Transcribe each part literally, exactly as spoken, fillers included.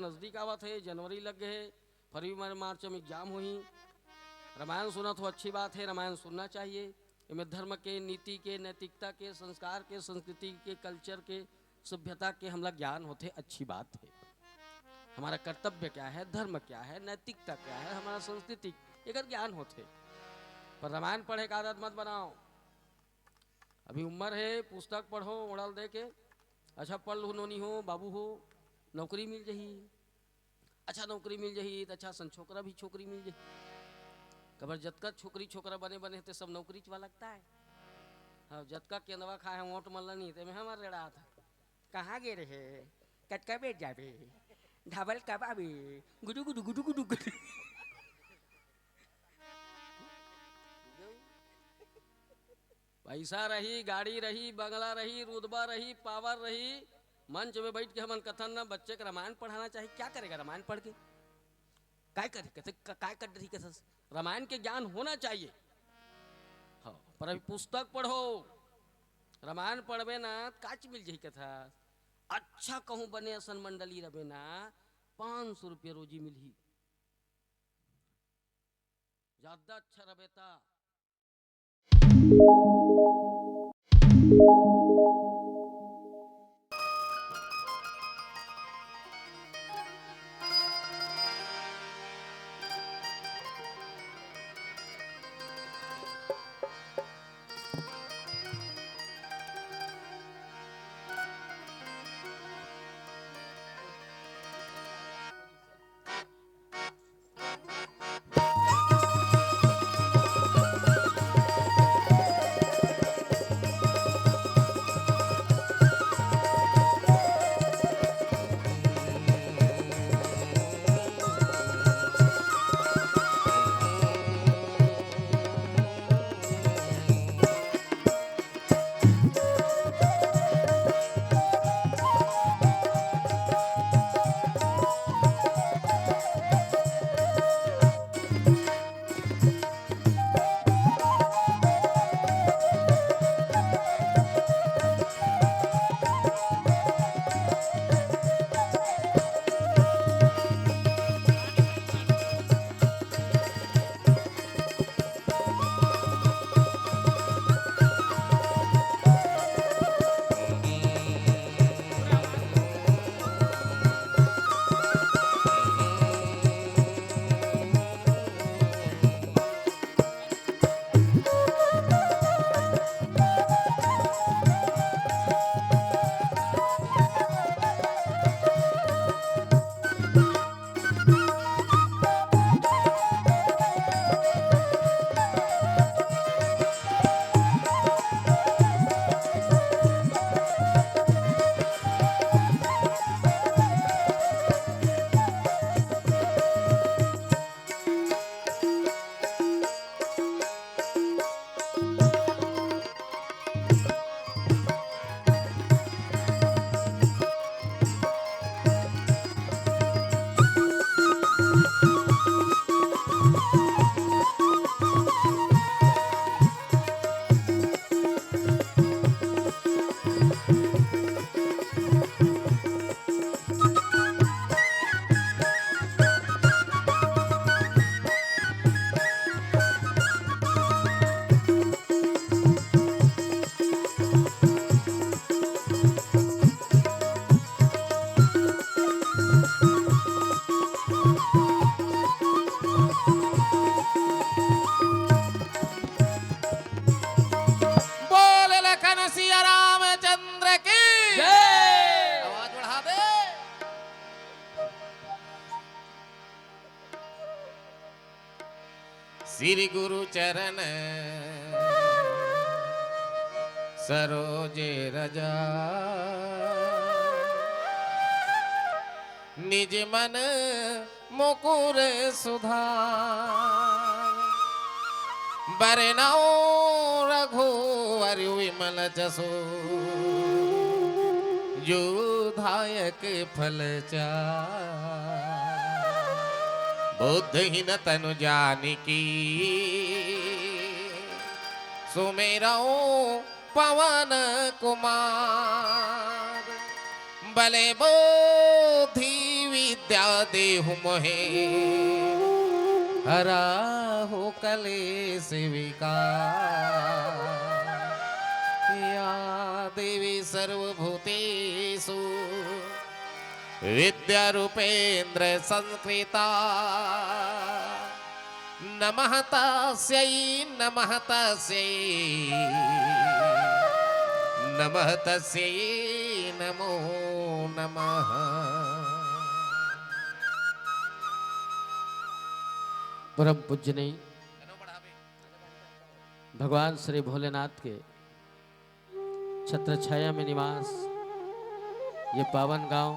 नजदीक आवत हे, जनवरी लग गे हे, फरवरी, मार-, मार्च में एग्जाम होही। रामायण सुनत हो, अच्छी बात हे, रामायण सुनना चाहिए। एमे धर्म के, नीति के, नैतिकता के, संस्कार के, संस्कृति के, कल्चर के, सभ्यता के हमला ज्ञान होथे, अच्छी बात हे। हमारा कर्तव्य क्या है, धर्म क्या है, नैतिकता क्या है, हमारा संस्कृति, एकर ज्ञान होथे। पर रामायण पढ़े का आदत मत बनाओ। अभी उम्र हे, पुस्तक पढ़ो, ओड़ल दे के, अच्छा पढ़ लू नोनी हो, बाबू हो, नौकरी मिल जही। अच्छा नौकरी मिल जही त अच्छा सन छोकरा भी छोकरी मिल जही। कबर जतका छोकरी छोकरा बने बने हे, ते सब नौकरी च वाला लगता है। हाँ, जतका केंदवा खाए हैं, ओट मल्ला नहीं, ते में हमार रेड़ा था। कहाँ गे रहे? कतका बेर जाबे? धावल कब आबे? गुडू गुडू गुडू गुडू गुडू। पैसा रही, गाड़ी रही, बंगला रही, रुतबा रही, पावर रही, मंच में बैठ के हमन कथन न, बच्चे के रामायण पढ़ाना चाहिए। क्या करेगा रामायण पढ़ के? काय करे? कहते, "क-, काय कर रही?" कहते, "रामायण के ज्ञान होना चाहिए।" हाँ, पर अभी पुस्तक पढ़ो, रामायण पढ़बे ना, काच मिल जाही कथा। अच्छा कहूँ बने असन मंडली रबे ना, पाँच सौ रुपया रोजी मिलही। ज्यादा अच्छा रबे ता। बोल लखन सिया रामचंद्र की। जय। आवाज बढ़ा दे। श्री गुरु चरण सरोज रज, निज मन मुकुर सुधार। बरनउँ रघुवर विमल जसु, जो दायक फल चार। बुद्धिहीन तनु जानिके, सुमिरउँ पवन कुमार। बल बुद्धि विद्या देहु मोहे, हरहु कलेस विकार। या देवी सर्वभूतेषु विद्या रूपेन्द्र संस्कृता। नमः तस्यै, नमः तस्यै, नमः तस्यै, नमो नमः। परम पूजनीय भगवान श्री भोलेनाथ के छत्र छाया में निवास, ये पावन गांव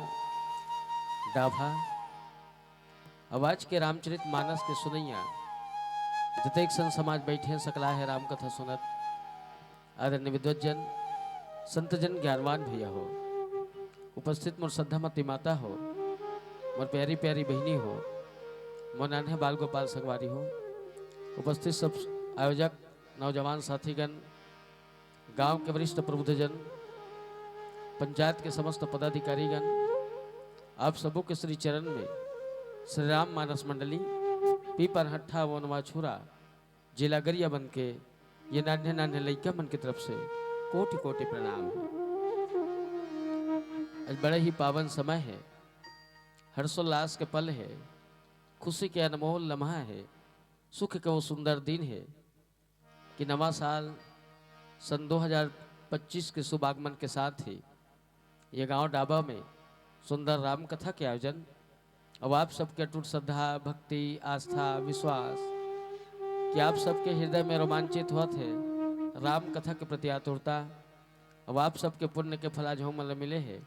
डाभा। अब आज के रामचरित मानस के सुनैया जतेक संत समाज बैठे हैं, सकला है राम कथा सुनत। आदरणीय विद्वत जन, संत जन, ज्ञानवान भैया हो, उपस्थित मोर श्रद्धामती माता हो, मोर प्यारी प्यारी बहिनी हो, मोर नान्हे बाल गोपाल संगवारी हो, उपस्थित सब आयोजक, नौजवान साथीगण, गांव के वरिष्ठ प्रबुद्धजन, पंचायत के समस्त पदाधिकारीगण, आप सबो के श्री चरण में श्री राम मानस मंडली पीपरहट्ठा वनवाछुरा जिला गरियाबंद के ये नान्हे नान्हे लइका मन के तरफ से कोटि कोटि प्रणाम है। आज बड़ा ही पावन समय है, हर्षोल्लास के पल है, खुशी के अनमोल लम्हा है, सुख के वो सुंदर दिन है कि नवा साल सन दो हज़ार पच्चीस के शुभ आगमन के साथ ही ये गांव डाबा में सुंदर राम कथा के आयोजन। अब आप सबके अटूट श्रद्धा, भक्ति, आस्था, विश्वास कि आप सबके हृदय में रोमांचित होत है राम कथा के प्रति आतुरता। अब आप सबके पुण्य के फल आज हमन ल मिले है।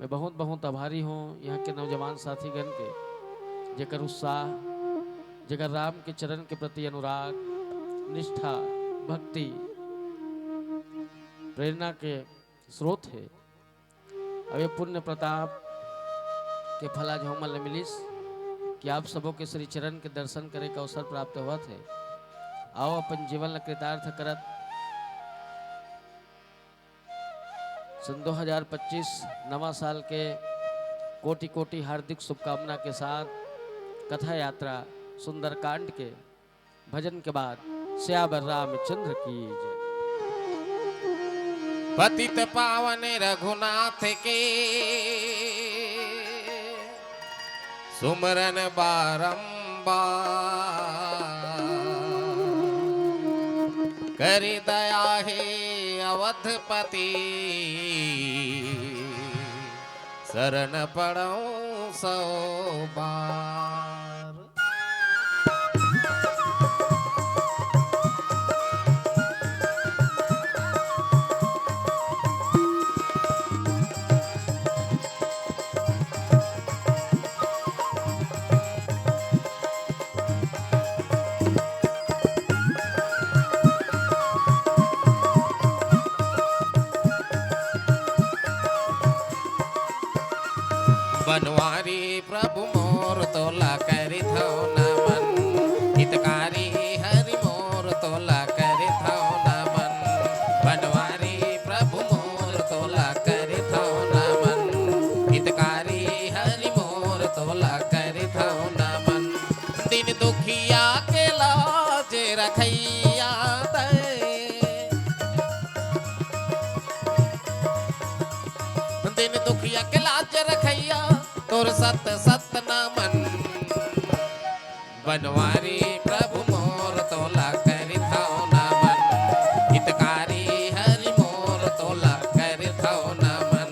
मैं बहुत बहुत आभारी हूँ यहाँ के नौजवान साथीगण के, जेकर उत्साह, जेकर राम के चरण के प्रति अनुराग, निष्ठा, भक्ति, प्रेरणा के स्रोत है। अब ये पुण्य प्रताप के फल आज हमन ल मिलिस कि आप सबो के श्री चरण के दर्शन करे के अवसर प्राप्त होवत है। आओ अपन जीवन ल कृतार्थ करत सन दो हज़ार पच्चीस नवा साल के कोटि कोटि हार्दिक शुभकामना के साथ कथा यात्रा सुंदरकांड के भजन के बाद सियावर रामचंद्र की जय। पतित पावन रघुनाथ के सुमरन बारंबार, करि दया हे अवधपति, शरण पड़ौं सौ बार। बनवारी प्रभु मोर तोला करिथौं नमन, हितकारी हरि मोर तोला करिथौं नमन। बनवारी प्रभु मोर तोला करिथौं नमन, हितकारी हरि मोर तोला करिथौं नमन। दीन दुखिया के लाज रखइया तैं, दीन दुखिया के लाज रखइया, तोर सत सत नमन। बनवारी प्रभु मोर तोला करिथौं नमन, हितकारी हरि मोर तोला करिथौं नमन।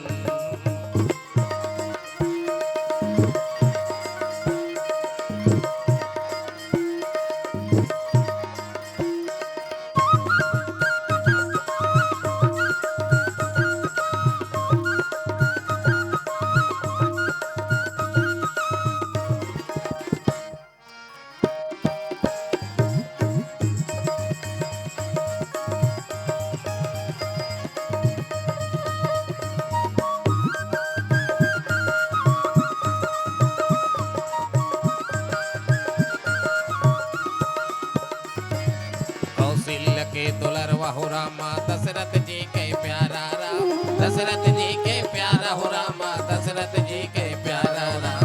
कौशल्या के दुलरवा हो रामा, दशरथ जी के प्यारा राम, दशरथ जी के प्यारा हो रामा, दशरथ जी के प्यारा राम।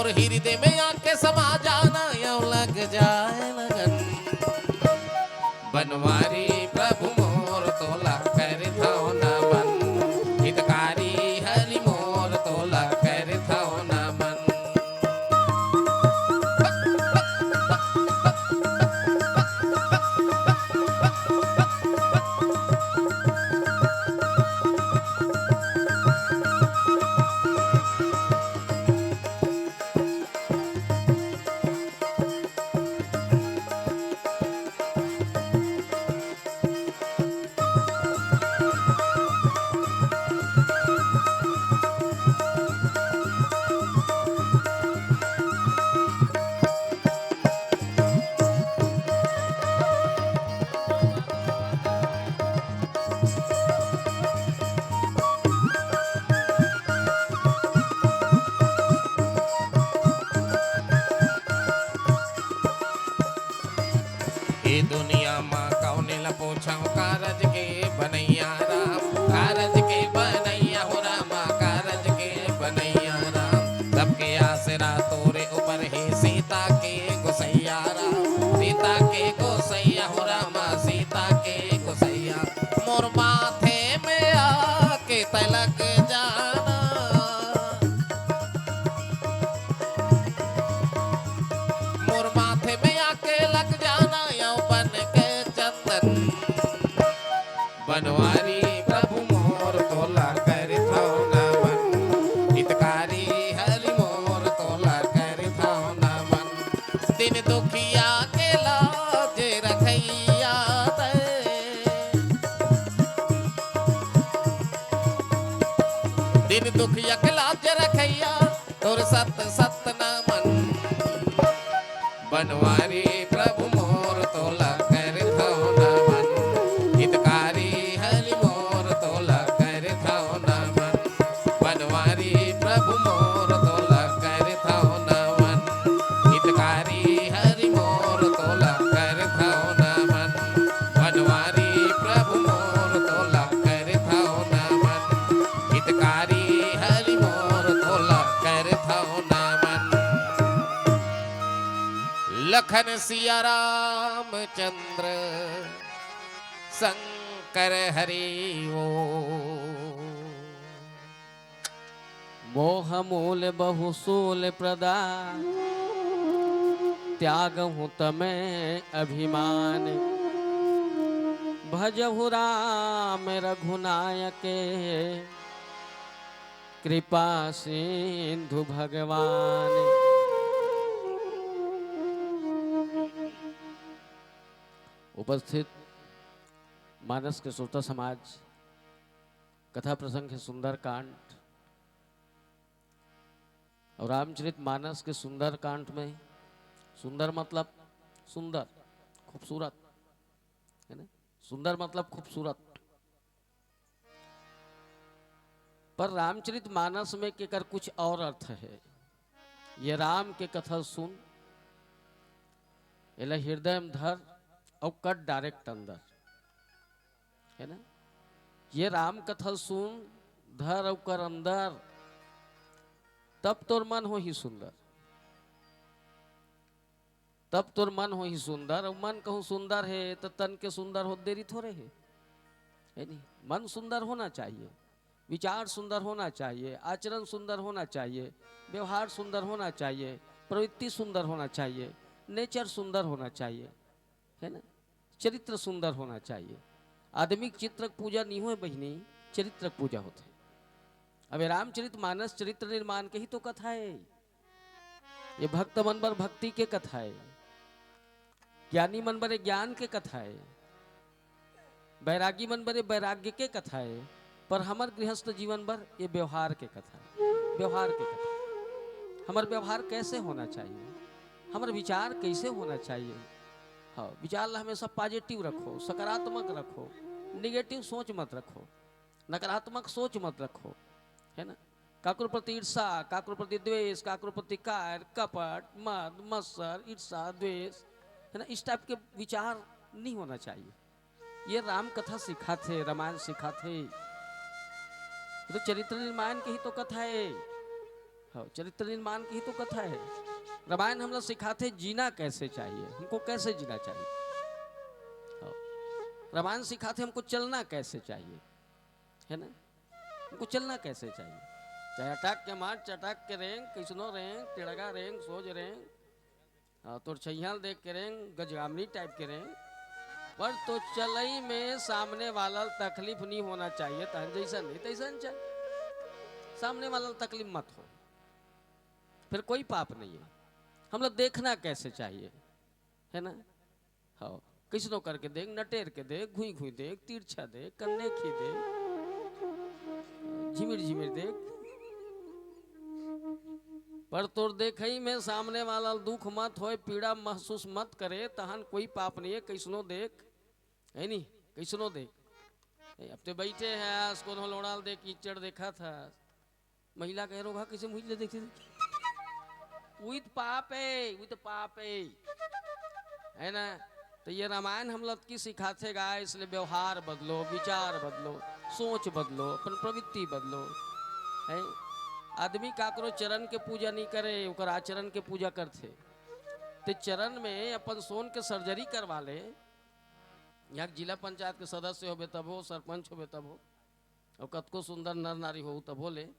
हृदय में आके समा जाना, यौ लग जाए लगन। बनवारी प्रभु मोर तोला करथौं नमन, हितकारी हरि मोर तोला करथौं नमन। ए दुनिया म कौने ल पूछंव, कारज के बनैया राम, कारज के बनैया हो रामा, कारज के बनैया राम। सबके आसरा तोरे ऊपर हे, सीता के गोसैया राम, सीता के गोसैया हो रामा, सीता के गोसैया। मोर माथे में आके तै लग जाना, मोर माथे में आके लग जाना, यौ बन के चंदन। बनवारी प्रभु मोर तोला करथौं नमन, हितकारी हरि मोर तोला करथौं नमन। दीन दुखिया के लाज रखैया तै, दीन दुखिया के लाज रखैया, तोर सत सत नमन। बनवारी प्रभु मोर तोला करथौं नमन, हितकारी हरि मोर तोला करथौं नमन। बनवारी प्रभु मोर तोला करथौं नमन, हितकारी हरि मोर तोला करथौं नमन। बनवारी प्रभु मोर तोला करथौं नमन, हितकारी हरि मोर तोला करथौं नमन। लखन सिया रामचंद्र शंकर हरि ओ। मोह मूल बहु सूल प्रदा, त्यागहु तमें अभिमान। भजहु राम रघुनायक, कृपा सिंधु भगवान। उपस्थित मानस के श्रोता समाज, कथा प्रसंग हे सुंदरकांड। अउ रामचरित मानस के सुंदरकांड में सुंदर मतलब सुंदर, खूबसूरत, है ना? सुंदर मतलब खूबसूरत। पर रामचरित मानस में एकर कुछ और अर्थ हे। ये राम के कथा सुन, एला हृदय में धर अउ कर direct अंदर, है ना? ये राम कथा सुन, धर अउ कर अंदर, तब तोर मन होही सुंदर। तब तोर मन होही सुंदर, अउ मन कहूँ सुंदर हे, त तन के सुंदर होत देरी थोरे हे, है नहीं? मन सुंदर होना चाहिए, विचार सुंदर होना चाहिए, आचरण सुंदर होना चाहिए, व्यवहार सुंदर होना चाहिए, प्रवृत्ति सुंदर होना चाहिए, nature सुंदर होना चाहिए, है ना? चरित्र सुंदर होना चाहिए। आदमी के चित्र के पूजा नहीं होय बहिनी, चरित्र के पूजा होथे। अब ये रामचरित मानस चरित्र निर्माण के ही तो कथा हे। ये भक्त मन बर भक्ति के कथा हे, ज्ञानी मन बर ये ज्ञान के कथा हे, बैरागी मन बर ये बैराग्य के कथा हे, पर हमर गृहस्थ जीवन बर ये व्यवहार के कथा हे। व्यवहार के कथा, हमर व्यवहार कैसे होना चाहिए, हमर विचार कैसे होना चाहिए। हाँ, विचार ला हमेशा positive रखो, सकारात्मक रखो, negative सोच मत रखो, नकारात्मक सोच मत रखो, है ना? काकरो प्रति ईर्षा, काकरो प्रति द्वेष, काकरो प्रति कायर, कपट, मद, मत्सर, ईर्षा, द्वेष, है ना? इस type के विचार नहीं होना चाहिए। ये राम कथा सिखाथे, रामायण सिखाथे। ये तो चरित्र निर्माण के ही तो कथा हे। हाँ, चरित्र निर्माण की ही तो कथा है। रामायण हमला सिखाथे जीना कैसे चाहिए, हमको कैसे जीना चाहिए। हाँ, रामायण सिखाथे हमको चलना कैसे चाहिए, है ना? हमको चलना कैसे चाहिए? चाहे अटक के मार, चटक के रेंग, किसनो रेंग, तिड़गा रेंग, सोज रेंग, हाँ, तोर छैया ल देख के रेंग, गजगामनी टाइप के रेंग, पर तो चलई में सामने वाला ल तकलीफ नहीं होना चाहिए, तहन जैसा नहीं तैसा चल, सामने वाला ल तकलीफ मत हो, फिर कोई पाप नहीं है। हम लोग देखना कैसे चाहिए, है ना? हाँ, किसनो करके देख, नटेर के देख, घुई घुई देख, तिरछा देख, कन्ने खी देख, झिमिर झिमिर देख, पर तोर देखई में सामने वाला ल दुख मत होय, पीड़ा महसूस मत करे, तहन कोई पाप नहीं है। कैसनो देख, है नी? कैसनो देख। ए, अब ते बैठे हस, कोनो लोड़ा ल देख, कीचड़ देखत हस, महिला कहे, "रोगहा कैसे मुझ ले देखते थे?" उही त पाप है, उही त पाप है, है ना? तो ये रामायण हम लोग की सिखाथे गा, इसलिए व्यवहार बदलो, विचार बदलो, सोच बदलो, अपन प्रवृत्ति बदलो, है? आदमी काकरो चरण के पूजा नहीं करे, ओकर आचरण के पूजा करथे। ते चरण में अपन सोन के सर्जरी करवा ले, यहाँ जिला पंचायत के सदस्य होबे तब हो, सरपंच होबे तब हो, और कतको सुंदर नर नारी हो तब हो ले।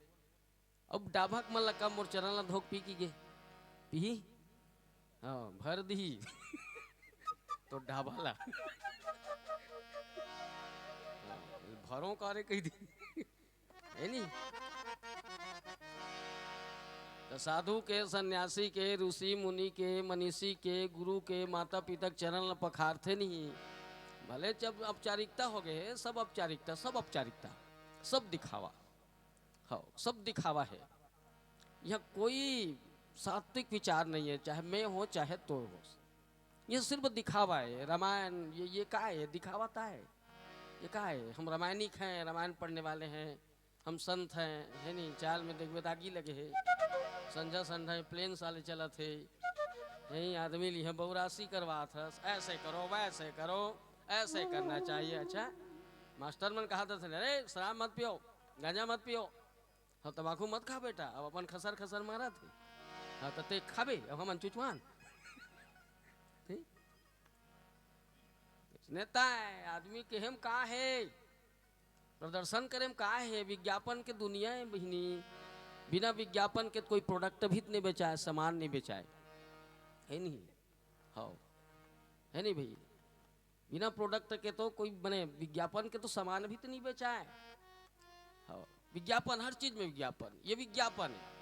अब डाभक मन ला कब मोर चरण ला धोक पी की गे, पीही? हाँ, भर दी तो ढाबा ला। हाँ, भरो कारे कही दी, है नी? तो साधु के, सन्यासी के, ऋषि मुनि के, मनीषी के, गुरु के, माता पिता के चरण ला पखारथे नहीं। भले जब औपचारिकता हो गए, सब औपचारिकता, सब औपचारिकता, सब दिखावा। हाँ, सब दिखावा है। यहाँ कोई सात्विक विचार नहीं है, चाहे मैं हो चाहे तो हो। ये सिर्फ दिखावा है। रामायण ये, ये का है? दिखावा ता है। ये का है? हम रामायणिक हैं, रामायण पढ़ने वाले हैं, हम संत हैं, है नहीं? चाल में देखबे त आगी लगे है, संझा संझा में प्लेन साले चलत है, यही आदमी लिहे बौरासी करवात हस, ऐसे करो, वैसे करो, ऐसे करना चाहिए। अच्छा, मास्टर मन कहा था, "अरे, शराब मत पियो, गांजा मत पियो, हाँ, तंबाकू मत खा बेटा, अब अपन खसर खसर मारत है, हाँ, तो ते खाबे, अब हमन चुचवान।" ठीक? नेता है, आदमी के हम का है, प्रदर्शन करे में का है, विज्ञापन के दुनिया है बहिनी। बिना विज्ञापन के कोई प्रोडक्ट भी नहीं बेचाए, सामान नहीं बेचाए, है नहीं? हाँ, है नहीं भाई? बिना प्रोडक्ट के तो कोई, माने, विज्ञापन के तो सामान भी तो नहीं बेचाए। हाँ, विज्ञापन, हर चीज में विज्ञापन, ये विज्ञापन है,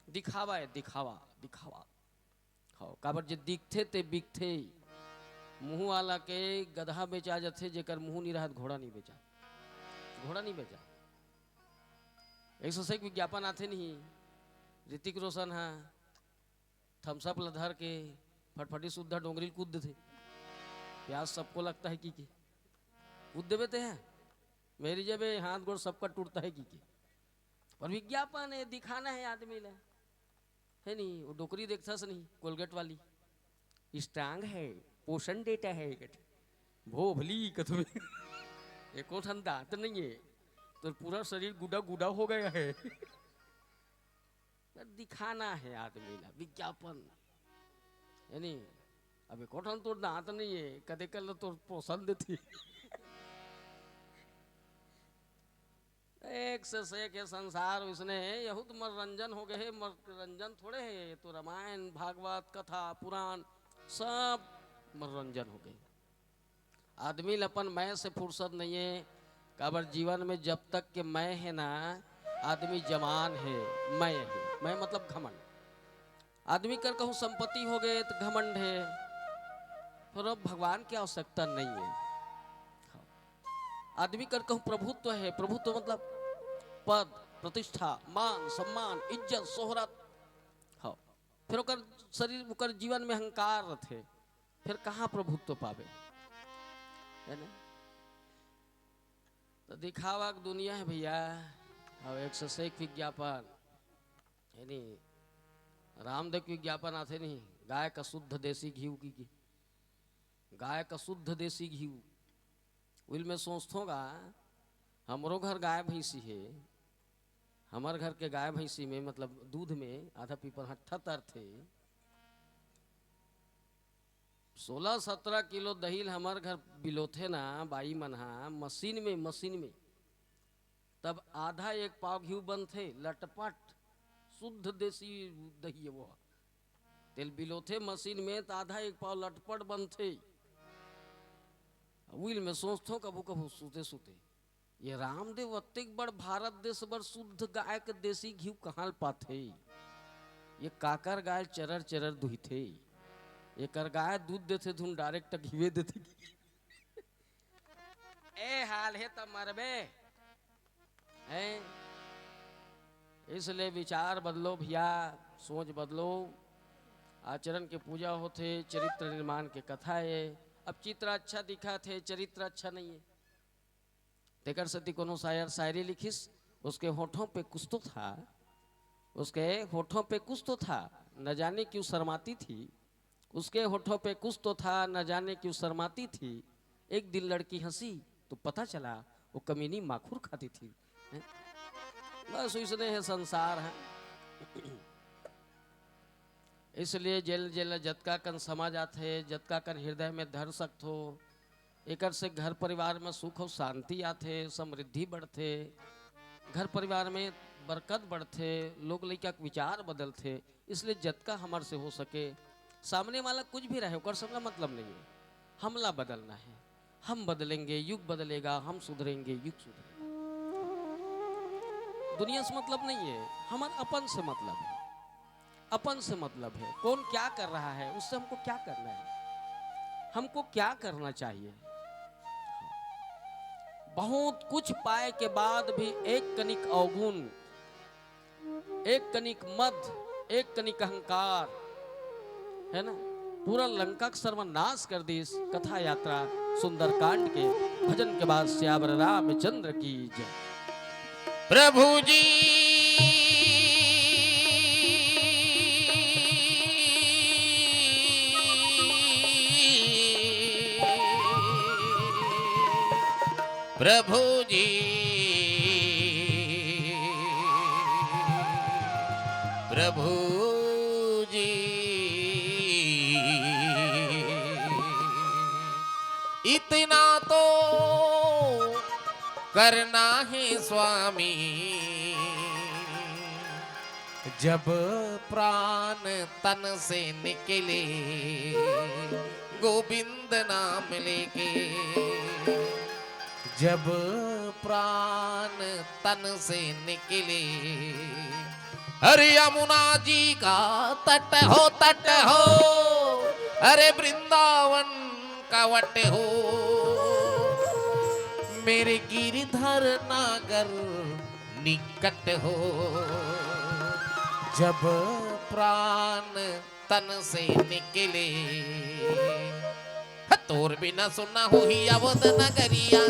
दिखावा है, दिखावा, दिखावा। हाँ, काबर जे दिखथे ते बिकथे। मुंह वाला के गधा बेचा जथे, जेकर मुंह नहीं रहत घोड़ा नहीं बेचा, घोड़ा नहीं बेचा। एक सौ से एक विज्ञापन आथे नहीं, ऋतिक रोशन हा थम्सअप ला धर के फटफटी सुद्धा डोंगरी ल कूद देथे, प्यास सबको लगता है की के, कूद देबे ते है, मेरी जेबे हाथ गोड़ सबका टूटता है की के। पर विज्ञापन है, दिखाना है आदमी ला, है नहीं? वो डोकरी देखथस नहीं, कोलगेट वाली, स्ट्रांग है, पोषण देता है, कहते, भोभली कथवे, एको ठन दांत नहीं है, तो पूरा शरीर गुदा गुदा हो गया है। पर दिखाना है आदमी ला, विज्ञापन, है नहीं? अब एको ठन तोर दांत नहीं है, कदे कल तोर पोषण देती। एक से, से के संसार उसने, यहू तो मनोरंजन हो गए है, मनोरंजन थोड़े है, ये तो रामायण, भागवत, कथा, पुराण, सब मनोरंजन हो गए। आदमी ल अपन मैं से फुर्सत नहीं है, काबर जीवन में जब तक के मैं है ना, आदमी जवान है, मैं है, मैं मतलब घमंड। आदमी कर कहूँ संपत्ति हो गए तो घमंड है, पर अब भगवान की आवश्यकता नहीं है। आदमी कर कहूँ प्रभुत्व है, प्रभुत्व मतलब पद, प्रतिष्ठा, मान, सम्मान, इज्जत, शोहरत, हाँ, फिर ओकर शरीर, ओकर जीवन में अहंकार रहते, फिर कहाँ प्रभुत्व पावे, है ना? तो दिखावा के दुनिया है भैया, और एक से एक विज्ञापन, है नहीं? रामदेव के विज्ञापन आथे नहीं, गाय का शुद्ध देसी घी की, की। गाय का शुद्ध देसी घी। उइल में सोचथों गा, हमरो घर गाय भैंसी है, हमर घर के गाय भैंसी में, मतलब दूध में आधा पीपर हट्ठा तरथे। सोलह सत्रह किलो दही ल हमर घर बिलोथे ना बाई मन हा, मशीन में, मशीन में, तब आधा एक पाव घीव बनथे, लटपट, शुद्ध देसी दही है वो। तेल बिलोथे मशीन में, त आधा एक पाव लटपट बनथे। उइल में सोचथों कभू कभू सूते सूते, ये रामदेव अतेक बड़ भारत देश बर शुद्ध गाय के देसी घीव कहाँ ल पाथे? ये काकर गाय चरर चरर दुहिथे? एकर गाय दूध देथे धुन direct घीवे देथे। ए हाल हे त मरबे। हैं? इसलिए विचार बदलो भैया, सोच बदलो। आचरण के पूजा होथे, चरित्र निर्माण के कथा है। अब चित्र अच्छा दिखा थे, चरित्र अच्छा नहीं है। तेकर सेती कोनो शायर शायरी लिखिस, उसके होठों पे कुछ तो था, उसके होठों पे कुछ तो था, न जाने क्यों शर्माती थी। उसके होठों पे कुछ तो था, न जाने क्यों शर्माती थी। एक दिन लड़की हंसी तो पता चला वो कमीनी माखुर खाती थी। हैं? बस इसने है संसार है। इसलिए जेल जेल जतका कन समझ आथे, जतका कन हृदय में धर सकथो, एकर से घर परिवार में सुख और शांति आथे, समृद्धि बढ़थे, घर परिवार में बरकत बढ़थे, लोग लइका के विचार बदलथे। इसलिए जतका हमर से हो सके, सामने वाला कुछ भी रहे, ओकर से हमला मतलब नहीं है। हमला बदलना है। हम बदलेंगे, युग बदलेगा, हम सुधरेंगे, युग सुधरेगा। दुनिया से मतलब नहीं है, हमर अपन से मतलब है। अपन से मतलब है, कौन क्या कर रहा है, उससे हमको क्या करना है, हमको क्या करना चाहिए। बहुत कुछ पाए के बाद भी एक कनिक अवगुण, एक कनिक मद, एक कनिक अहंकार, है ना, पूरा लंका का सर्वनाश कर दी इस कथा यात्रा सुंदरकांड के। भजन के बाद सियावर रामचंद्र की जय। प्रभु जी, प्रभु जी, प्रभु जी, इतना तो करना है स्वामी, जब प्राण तन से निकले, गोविंद नाम लेके, जब प्राण तन से निकले। अरे यमुना जी का तट हो, तट हो, अरे वृंदावन का वट हो, मेरे गिरधर नागर निकट हो। जब प्राण तन से निकले, तोर बिना सुना होही अवध नगरिया,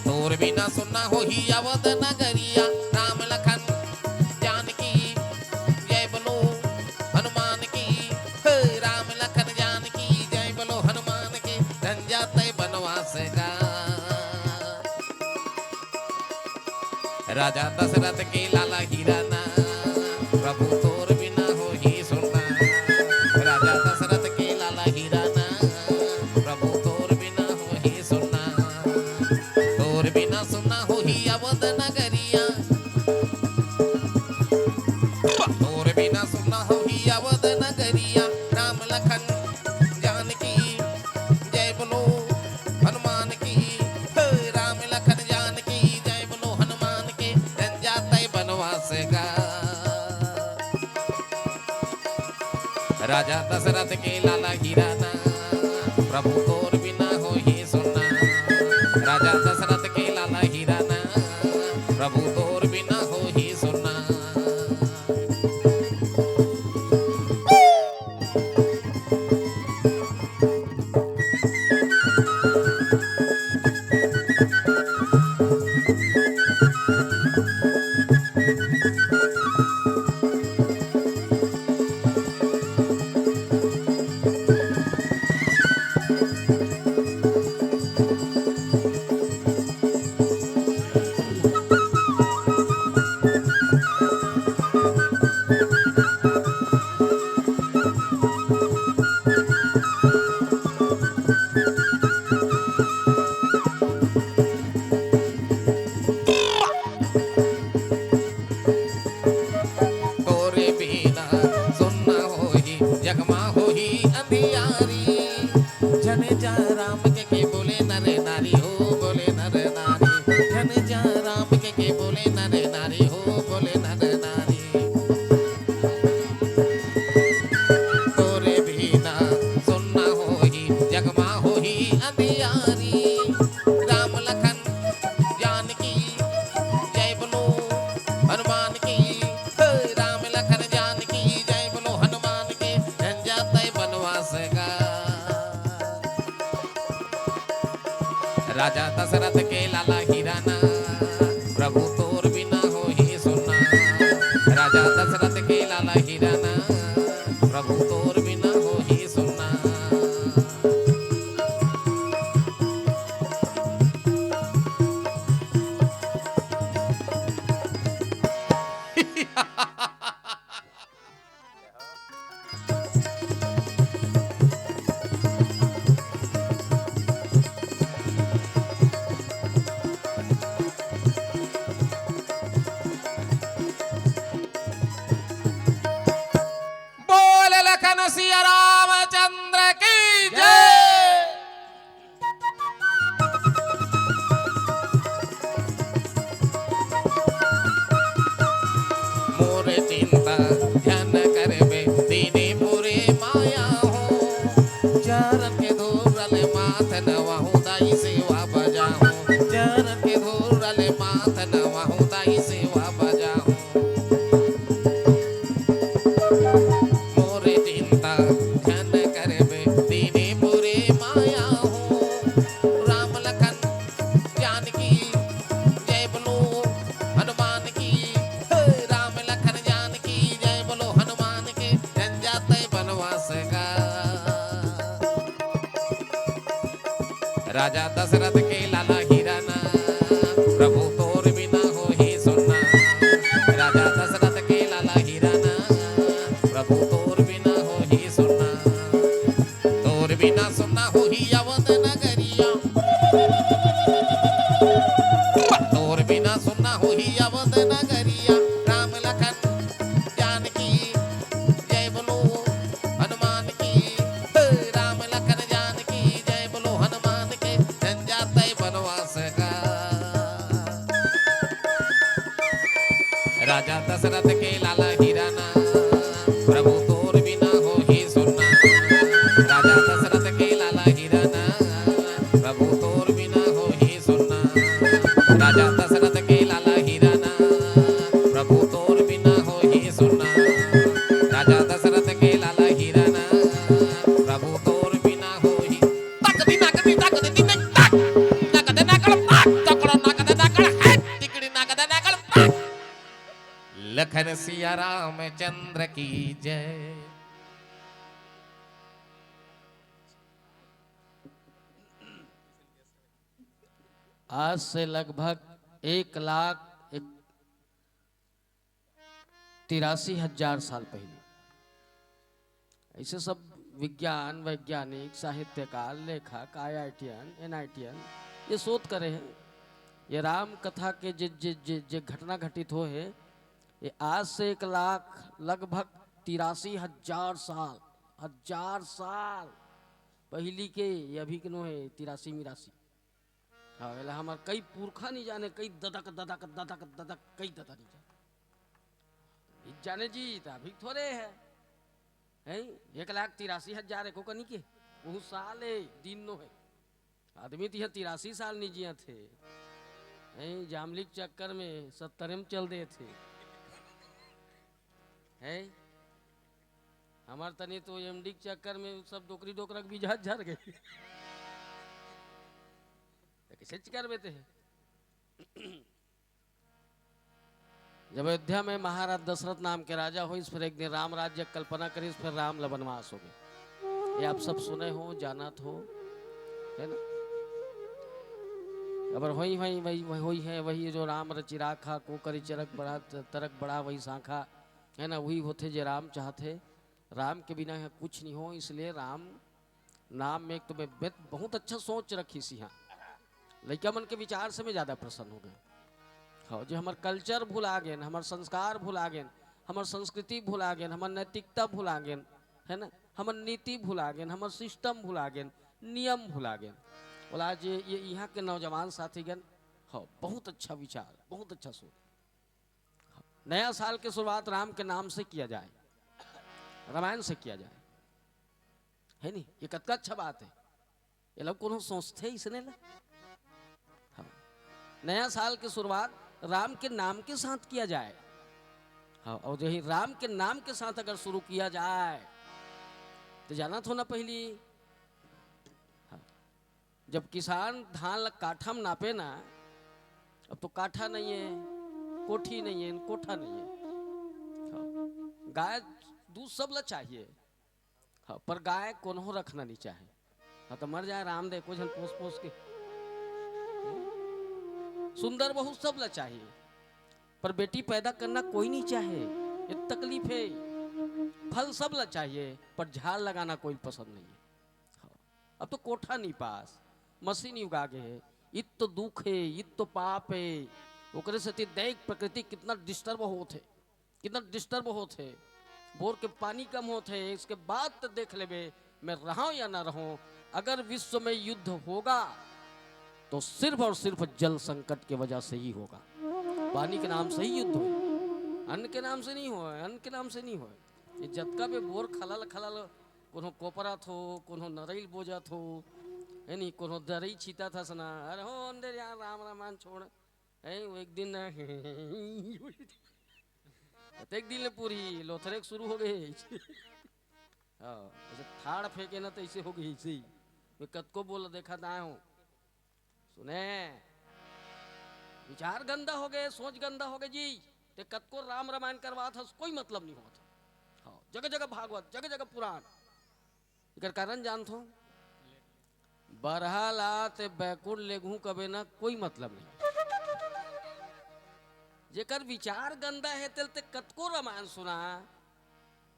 तोर बिना सुना होही अवध नगरिया। राम लखन जानकी जय बोलो हनुमान की, हे राम लखन जानकी जय बोलो हनुमान की। धन जाते बनवास का राजा दशरथ के लाला हीरा ना, प्रभु तोर बिना होही सुना। राजा दशरथ के लाला हीरा ना, प्रभु तोर बिना होही सुना। तोर बिना सुना होही अवध नगरिया, तोर बिना सुना होही अवध नगरिया। राम लखन जानकी जय बोलो हनुमान की, हे राम लखन जानकी जय बोलो हनुमान की। रंजाते बनवास का राजा दशरथ के लाला हीरा ना, प्रभु तोर बिना होही सुना। राजा दशरथ के लाला हीरा ना, प्रभु तोर बिना होही सुना। के बोले नर नारी हो, बोले नर नारी। तोरे बिना सुन्ना होही, जगमा होही अंधियारी। राम लखन जानकी जय बोलो हनुमान की। हे राम लखन जानकी जय बोलो हनुमान की। जन जाते बनवास का। राजा दशरथ के लाला हिराना, प्रभु तोर बिना होही सुन्ना। राजा दशरथ के लाला हिराना, प्रभु तोर बिना होही सुन्ना। बोल लखन सिया रामचंद्र की जय। मोर चिंता ध्यान करबे दीनी मोरे माया हो। चरण के धूल माथ नवाहूँ दाई सेवा बजाहूँ। चरण के धूल माथ नवाहूँ दाई सेवा बजाहूँ। मोर चिंता ध्यान करबे दीनी मोरे माया हो। राम लखन जानकी जय बोलो हनुमान की। हे राम लखन जानकी जय बोलो हनुमान की। जन जाते बनवास का। राजा दशरथ के लाला हिराना, प्रभु तोर बिना होही सुन्ना। राजा दशरथ के लाला हिराना, प्रभु तोर बिना होही सुन्ना। तोर बिना सुन्ना होही अवध नगरिया। तोर बिना सुन्ना होही अवध नगरिया। राम लखन जानकी जय बोलो हनुमान की। हे राम लखन जानकी जय बोलो हनुमान की। जन जाते बनवास का। राजा दशरथ के लाला हिराना, प्रभु तोर बिना होही सुन्ना। राजा दशरथ के लाला हिराना, प्रभु तोर बिना होही सुन्ना। राजा दशरथ के लाला हिराना, प्रभु तोर बिना होही सुन्ना। राजा दशरथ के लाला हिराना, प्रभु तोर बिना होही। तक दी नक दी तक दी दी नक तक। नक दे नकड़ तक, तकड़ नक दे नकड़ है। टिकड़ी नक दे नकड़ तक। लखन सिया रामचंद्र की जय। आज से लगभग एक लाख एक, तिरासी हजार साल पहले ऐसे सब विज्ञान, वैज्ञानिक, साहित्यकार, लेखक, आईआईटियन, एनआईटियन ये शोध करे हैं। ये राम कथा के जे, जे, जे, जे घटना घटित हो है, ये आज से एक लाख लगभग तिरासी हजार साल, हजार साल पहली के, ये अभी के नो है, तिरासी मिरासी। हाँ, एला हमर कई पुरखा नहीं जाने, कई ददक, ददक, ददक, ददक, कई ददा नहीं जाने। इत जाने जी, त अभी थोड़े है। हैं? एक लाख तिरासी हजार एको कनी के। बहुत साल है, दिन नो है। आदमी तिहा तिरासी साल नहीं जिया थे। हैं? जामली के चक्कर में सत्तरे में चल दे थे। हैं? हमार तनी तो एमडी के चक्कर में सब डोकरी डोकरा के भी झर झर गई। तो कैसे करबे ते? जब अयोध्या में महाराज दशरथ नाम के राजा होइस, फिर एक दिन राम राज्य के कल्पना करिस, फिर राम ला वनवास हो गए। ये आप सब सुने हो, जानत हो, है ना? अब होई, होई, वही, वही, वही है, वही जो राम रचि राखा, को करी चरक बड़ा, तरक बड़ा वही सांखा, है ना? वही होथे जे राम चाहथे। राम के बिना यहाँ कुछ नहीं हो, इसलिए राम नाम में एक तो मैं, मैं बहुत अच्छा सोच रखी सी। हाँ, लइका मन के विचार से मैं ज्यादा प्रसन्न हो गए। हाँ, जो हमर कल्चर भुला गेन, हमर संस्कार भुला गेन, हमर संस्कृति भुला गेन, हमर नैतिकता भुला गेन, है ना, हमर नीति भुला गेन, हमर सिस्टम भुला गेन, नियम भुला गेन। बोला आज ये, ये यहाँ के नौजवान साथी गण हाँ, बहुत अच्छा विचार, बहुत अच्छा सोच। हाँ, नया साल की शुरुआत राम के नाम से किया जाए, रामायण से किया जाए, है नहीं? ये कतका अच्छा बात है। ये लोग कोनो सोचते इसने ला। हाँ। नया साल की शुरुआत राम के नाम के साथ किया जाए। हाँ, और यही राम के नाम के साथ अगर शुरू किया जाए, तो जाना थो ना पहली, हाँ, जब किसान धान ला काठा में नापे ना, अब तो काठा नहीं है, कोठी नहीं है, कोठा नहीं है। हाँ, गाय दूध सब ला चाहिए, हाँ, पर गाय कोनो रखना नहीं चाहे। हाँ, तो मर जाए राम दे, कुछ हम पोस पोस के। सुंदर बहू सब ला चाहिए, पर बेटी पैदा करना कोई नहीं चाहे, ये तकलीफ है। फल सब ला चाहिए, पर झाड़ लगाना कोई पसंद नहीं है। हाँ, अब तो कोठा नहीं पास, मशीन युग आ गए है। इत तो दुख है, इत तो पाप है। ओकरे सेती देख, प्रकृति कितना डिस्टर्ब होत है, कितना डिस्टर्ब होत है। बोर के पानी कम होत है, इसके बाद तो देख लेबे, मैं रहूं या ना रहूं। अगर विश्व में युद्ध होगा, तो सिर्फ और सिर्फ जल संकट की वजह से ही होगा। पानी के नाम से ही युद्ध हो, अन्न के नाम से नहीं हो, अन्न के नाम से नहीं हो। ये जतका भी बोर खलल खलल, कोनो कोपरा थो, कोनो नरैल बोजा थो, है नहीं, कोनो दरई छीता था सना, अरे हो अंदर यार, राम रामायण छोड़, है वो एक दिन ना। एक दिन ले पूरी लोथरेक शुरू हो गए। हाँ, ऐसे ठाड़ फेंके ना, तो ऐसे हो गई, ऐसे ही। मैं कतको बोल देखा दाए हूँ। सुने, विचार गंदा हो गए, सोच गंदा हो गए जी। ते कतको राम रामायण करवात हस, कोई मतलब नहीं होत। हाँ, जगह जगह भागवत, जगह जगह पुराण। एकर कारण जानथो, बरहा ला ते बैकुंठ लेगहूं कबे ना, कोई मतलब नहीं। जेकर विचार गंदा है, तेल ते कतको रामायण सुना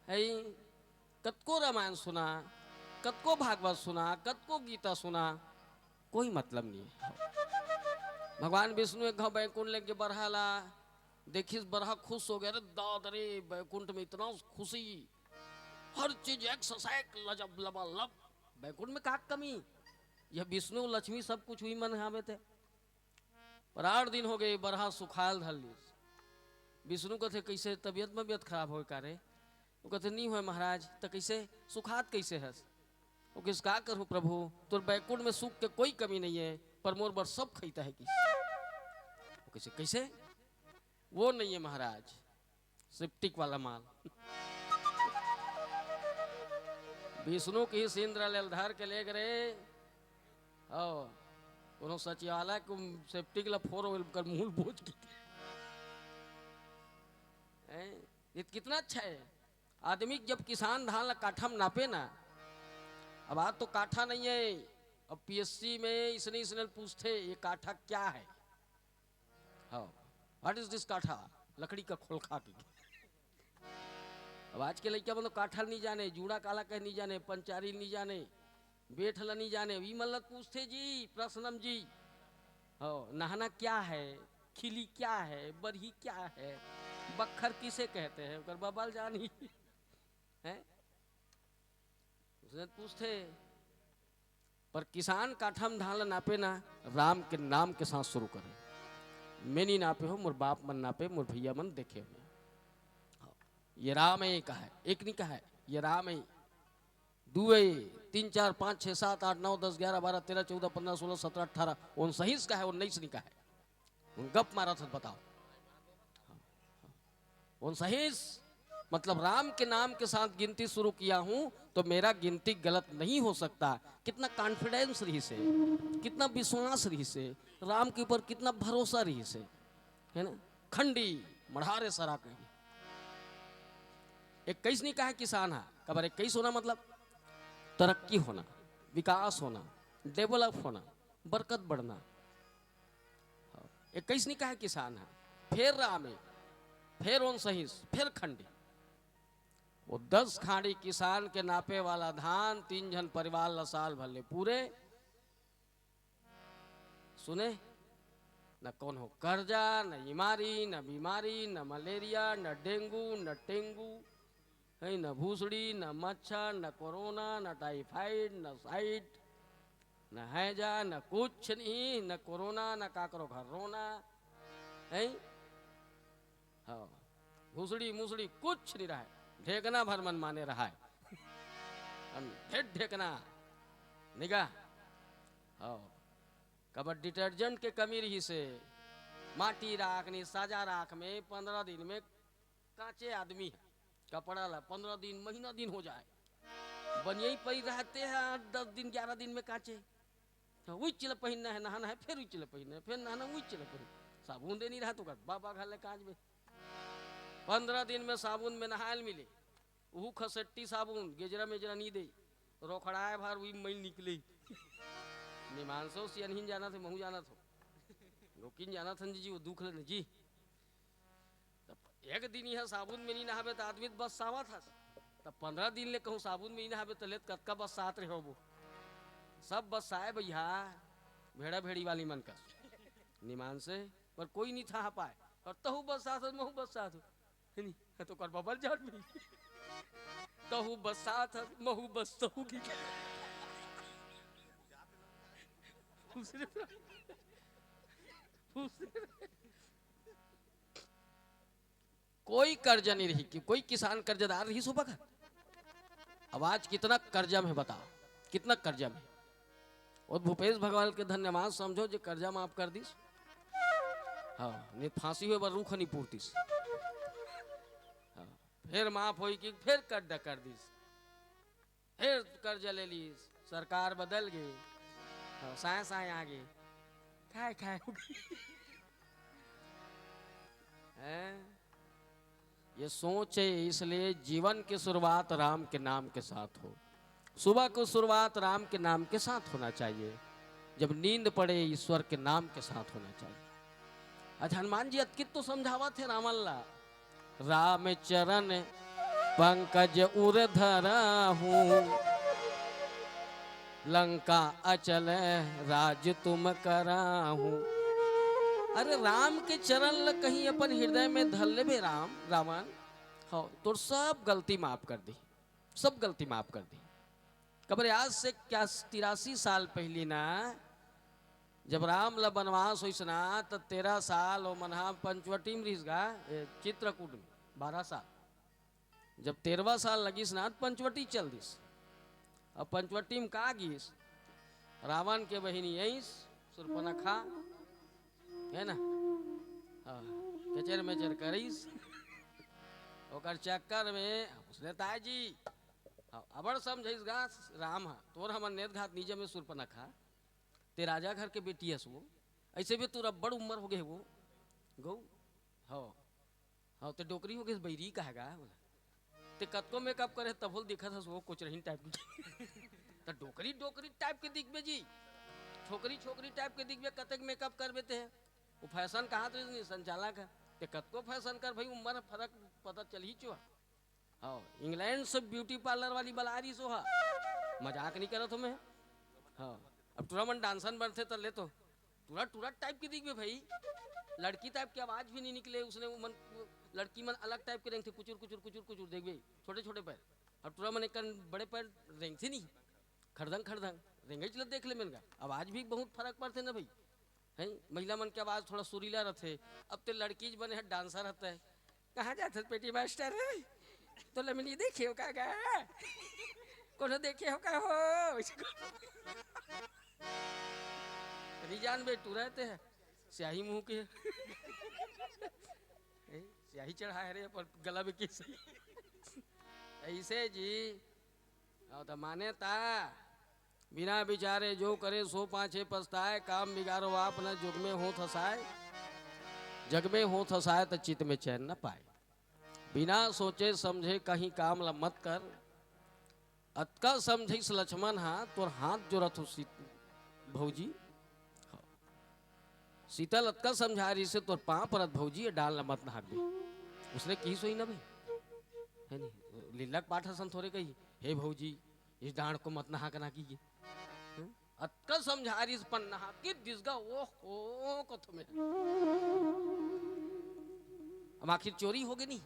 है, कतको रामायण सुना, कतको भागवत सुना, कतको गीता सुना, कोई मतलब नहीं है। भगवान विष्णु एक घाव बैकुंठ लेके बरहा ला देखिस, बरहा खुश हो गया, अरे दाद रे, बैकुंठ में इतना खुशी, हर चीज एक से एक लजब लबालब। बैकुंठ में का कमी? यह विष्णु लक्ष्मी सब कुछ हुई मन हावे ते। पर आठ दिन हो गए, बरहा सुखाल धर लिस। विष्णु कथे, "कैसे तबीयत में बियत खराब होय का रे?" वो कथे, "नहीं होय महाराज।" "तो कैसे सुखात कैसे हस?" वो किस का करूं प्रभु, तोर बैकुंठ में सुख के कोई कमी नहीं है, पर मोर बर सब खैता है किस। वो कैसे, कैसे? वो नहीं है महाराज, सेप्टिक वाला माल। विष्णु की इंद्र ले धर के ले गए। आओ, कोनो सचिवालय को सेप्टिक ला फोर व्हील कर मूल बोझ की। हैं? ये कितना अच्छा है। आदमी जब किसान धान ला काठा में नापे ना, अब आज तो काठा नहीं है, अब पीएससी में इसने, इसने पूछते, "ये काठा क्या है?" हाँ, "What is this काठा?" लकड़ी का खोलखा की। अब आज के लइका मन तो काठा नहीं जाने, जूड़ा काला कहे नहीं जाने, पंचारी नहीं जाने, बेठ ला नहीं जाने, ई मन ला पूछते जी, प्रश्नम जी। हो, नहाना क्या है, खिली क्या है, बरही क्या है, बखर किसे कहते हैं, ओकर बबल जानी। हैं? उसने पूछते, पर किसान काठा में धान ला नापे ना, राम के नाम के साथ शुरू करे। मैं नहीं नापे हो, मोर बाप मन नापे, मोर भैया मन देखे हो। ये राम है कहा है, एक नहीं कहा है, ये राम है। दो है, तीन, चार, पाँच, छः, सात, आठ, नौ, दस, ग्यारह, बारह, तेरह, चौदह, पन्द्रह, सोलह, सत्रह, अठारह, उनसहीस कहा है, उन्नीस नहीं कहा है। उन गप मारा था, बताओ। उनसहीस, मतलब राम के नाम के साथ गिनती शुरू किया हूं, तो मेरा गिनती गलत नहीं हो सकता। कितना कॉन्फिडेंस रहिसे, कितना विश्वास रहिसे, राम के ऊपर कितना भरोसा रहिसे, है ना? खंडी मढ़ारे सरा कही। इक्कीस नहीं कहा किसान हा, कबर इक्कीस होना मतलब तरक्की होना, विकास होना, डेवलप होना, बरकत बढ़ना। हाँ, इक्कीस नहीं कहा किसान हा, फिर रामे, फिर उनसहीस, फिर खंडी। वो दस खाड़ी किसान के नापे वाला धान तीन झन परिवार ला साल भर ले पूरे। सुने, न कोनो कर्जा, न इमारी, न बीमारी, न मलेरिया, न डेंगू, न टेंगू, है न भूसड़ी, न मच्छर, न कोरोना, न टाइफाइड, न साइट, न हैजा, न कुछ नहीं, न कोरोना, न काकरो घर रोना, हैं? हाँ, भुसड़ी मुसड़ी कुछ नहीं रहे, ढेकना भर मन माने रहाय। हम ढेर ढेकना निगाह। हाँ, काबर detergent के कमी रहिसे, माटी राख नहीं, साजा राख में पंद्रह दिन में कांचे आदमी हे, कपड़ा ला पंद्रह दिन, महीना दिन हो जाए, बनियाई पड़ी रहते हैं आठ दस दिन, ग्यारह दिन में कांचे। तो उच्च ले पहिनना है, नहाना है, फिर उच्च ले पहिनना है, फिर नहाना, उच्च ले पहिनना। साबुन दे नहीं रहा तो कर, बाबा घर ले कांच में। पंद्रह दिन में साबुन में नहायल मिले, उहू खसेट्टी साबुन, गेजरा मेजरा नहीं दे, रोखड़ाए भर उही मैल निकले। निमानसो सियनहिन जाना थे, महू जाना थो, लोकिन जाना थन जी, वो दुख लेने जी। तब एक दिन यह साबुन में नहीं नहाबे, तो आदमी तो बस्सावत हस। तब पंद्रह दिन ले कहूँ साबुन में नहीं नहाबे, तो लेत कतका बस्सात रहे होबो। सब बस्साए भैया, भेड़ा भेड़ी वाली मन का निमान से, पर कोई नहीं था पाए। और तहू बस्सात हस, महू बस्सात हूँ, है नी? तो कर बबल जान भी, तहू बस्सात हस, महू बस्सहू की। दूसरे, दूसरे कोई कर्जा नहीं रही कि कोई किसान कर्जदार रही सुबह का। अब आज कितना कर्जा में बताओ, कितना कर्जा में। और भूपेश भगवान के धन्यवाद समझो जो कर्जा माफ कर दिस। हाँ, नहीं फांसी हुए बर रूख नहीं पूरतिस। हाँ, फिर माफ होई कि फिर कर्जा कर दिस। फिर कर्जा ले ली, सरकार बदल गई, हाँ, साए साए आ गई, खाए खाए हो गई। हैं? ये सोच है, इसलिए जीवन की शुरुआत राम के नाम के साथ हो, सुबह को शुरुआत राम के नाम के साथ होना चाहिए, जब नींद पड़े ईश्वर के नाम के साथ होना चाहिए। आज हनुमान जी अतकित तो समझावत हे रावण ला, राम चरण पंकज उर धराहूं, लंका अचल राज तुम कराहूं। अरे राम के चरण ल कहीं अपन हृदय में धर लेबे राम, रावण, हाँ, तोर सब गलती माफ कर दी, सब गलती माफ कर दी। कबरे आज से क्या तिरासी साल पहली ना, जब राम ला बनवास होइस ना, त तेरह साल ओ मनहा पंचवटी में रहिस गा, ए, चित्रकूट में बारह साल। जब तेरहवा साल लगिस ना, त पंचवटी चल दिस। अब पंचवटी में का गिस, रावण के बहिनी अइस, सुर्पनखा, है ना? हाँ, केचर मेचर करिस। ओकर चक्कर में उसने ताय जी, हाँ, अबड़ समझइस गा राम हा, तोर हमर नेत घात नीचे में सुर्पनखा, ते राजा घर के बेटी हस वो, ऐसे भी तोर अब्बड़ उम्र हो गए वो, गौ, हाँ, हाँ, ते डोकरी हो गए, बैरी कहा गा, बोला। ते कतको मेकअप करे, तभो ल दिखत हस वो कोचरहिन टाइप के। त डोकरी, डोकरी टाइप के दिखबे जी, छोकरी, छोकरी टाइप के दिखबे, कतेक मेकअप करबे ते। वो फैशन कहा तो नहीं, संचालक है। ते कतको फैशन कर भाई, उम्र फर्क पता चल ही चुहा। हाँ, इंग्लैंड से ब्यूटी पार्लर वाली बला रही सो हा। मजाक नहीं करत हो मैं। हाँ, अब टूरा मन डांसन बनथे त ले तो टूरा, टूरा टाइप के दिखबे भाई। लड़की टाइप की आवाज भी नहीं निकले, उसने वो मन, लड़की मन अलग टाइप के रेंगथे, कुचुर, कुचुर, कुचुर, कुचुर देखबे, छोटे, छोटे पैर। अब टूरा मन एक कन बड़े पैर रेंगथे नहीं, खड़दंग, खड़दंग, रेंगई चलत देख ले मन का। आवाज भी बहुत फर्क पड़थे ना भाई, हैं? महिला मन के आवाज थोड़ा सुरीला रथे। अब ते लड़की ज बने ह, डांसर हते, कहाँ जात हस बेटी मास्टर? तो लमनी देखे हो का गा? कोनो देखे हो का हो? नहीं जान बे, टूरा ते है, स्याही मुंह के। ए, स्याही चढ़ा है रे, पर गला में केस। ऐसे जी, आओ तो माने ता, बिना विचारे जो करे सो पाछे पछताए, काम बिगाड़ो आप न जुग में हो थसाए, जग में हो थसाए त चित में चैन न पाए। बिना सोचे समझे कहीं काम ल मत कर। अतका समझिस लक्ष्मण हा, तोर हाथ जोरत हो सीत भौजी। हाँ। सीता ल अतका समझा रहिसे, तोर पाँव परत भौजी, ये डाल ल मत नहाक बे। उसने किहिस होही ना भाई, है नहीं? लीला के पाठ असन थोरे कही, हे भौजी, इस डांड को मत नहा के ना कीजिए। हैं? अतका समझा रहिस, पन नहा के दिस गा, ओ हो, कथो में। अब आखिर चोरी हो गई नहीं,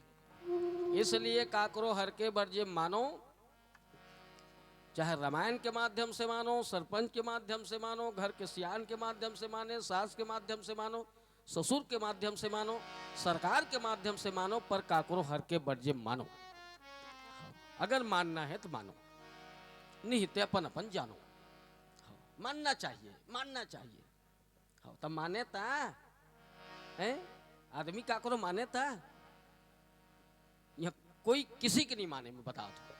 इसलिए काकरो हर के बर जे मानो, चाहे रामायण के माध्यम से मानो, सरपंच के माध्यम से मानो, घर के सियान के माध्यम से माने, सास के माध्यम से मानो, ससुर के माध्यम से मानो, सरकार के माध्यम से मानो, पर काकरो हर के बरजे मानो। अगर मानना है तो मानो, नहीं तो अपन अपन जानो। मानना चाहिए, मानना चाहिए। हाँ, तब माने ता, हैं? आदमी काकरो माने ता? यहाँ कोई किसी के नहीं माने, मैं बता दो।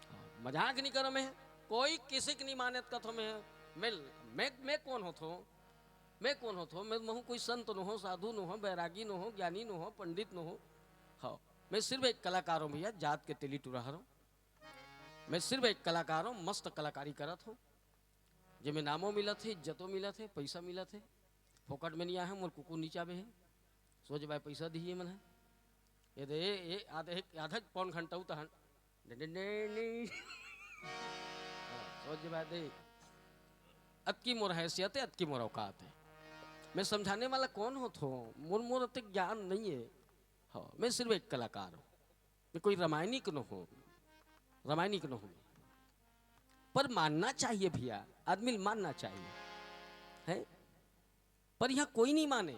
हाँ, मजाक नहीं करो मैं, कोई किसी के नहीं माने कथो मैं। मैं, मैं, मैं कौन होथो? मैं कौन होथो? मैं महू कोई संत नो हो, साधु नो हो, बैरागी नो हो, ज्ञानी नो हो, पंडित नो हो। हाँ, मैं सिर्फ एक कलाकार हूँ भैया, जात के तेली टुरा हरो। मैं सिर्फ एक कलाकार हूँ, मस्त कलाकारी करत हूँ, जेमे नामो मिलत हे, इज्जतो मिलत हे, पैसा मिलत हे। फोकट में नहीं आए हे, मोर कुकुर नीचा बे हे। सोच भाई पैसा दिए मन हे। ये दे, ये आधे, आधा पौन घंटा उतहन। डे, डे, डे, डे। हाँ, सोच भाई दे। अतकी मोर हैसियत है, अतकी मोर औकात है। मैं समझाने वाला कौन होथो? मोर, मोर अतक ज्ञान नहीं है। हाँ, मैं सिर्फ एक कलाकार हूँ। मैं कोई रामायणिक न हूँ, रामायणिक न हूँ। पर मानना चाहिए भैया, आदमी ल मानना चाहिए, है? पर यहाँ कोई नहीं माने।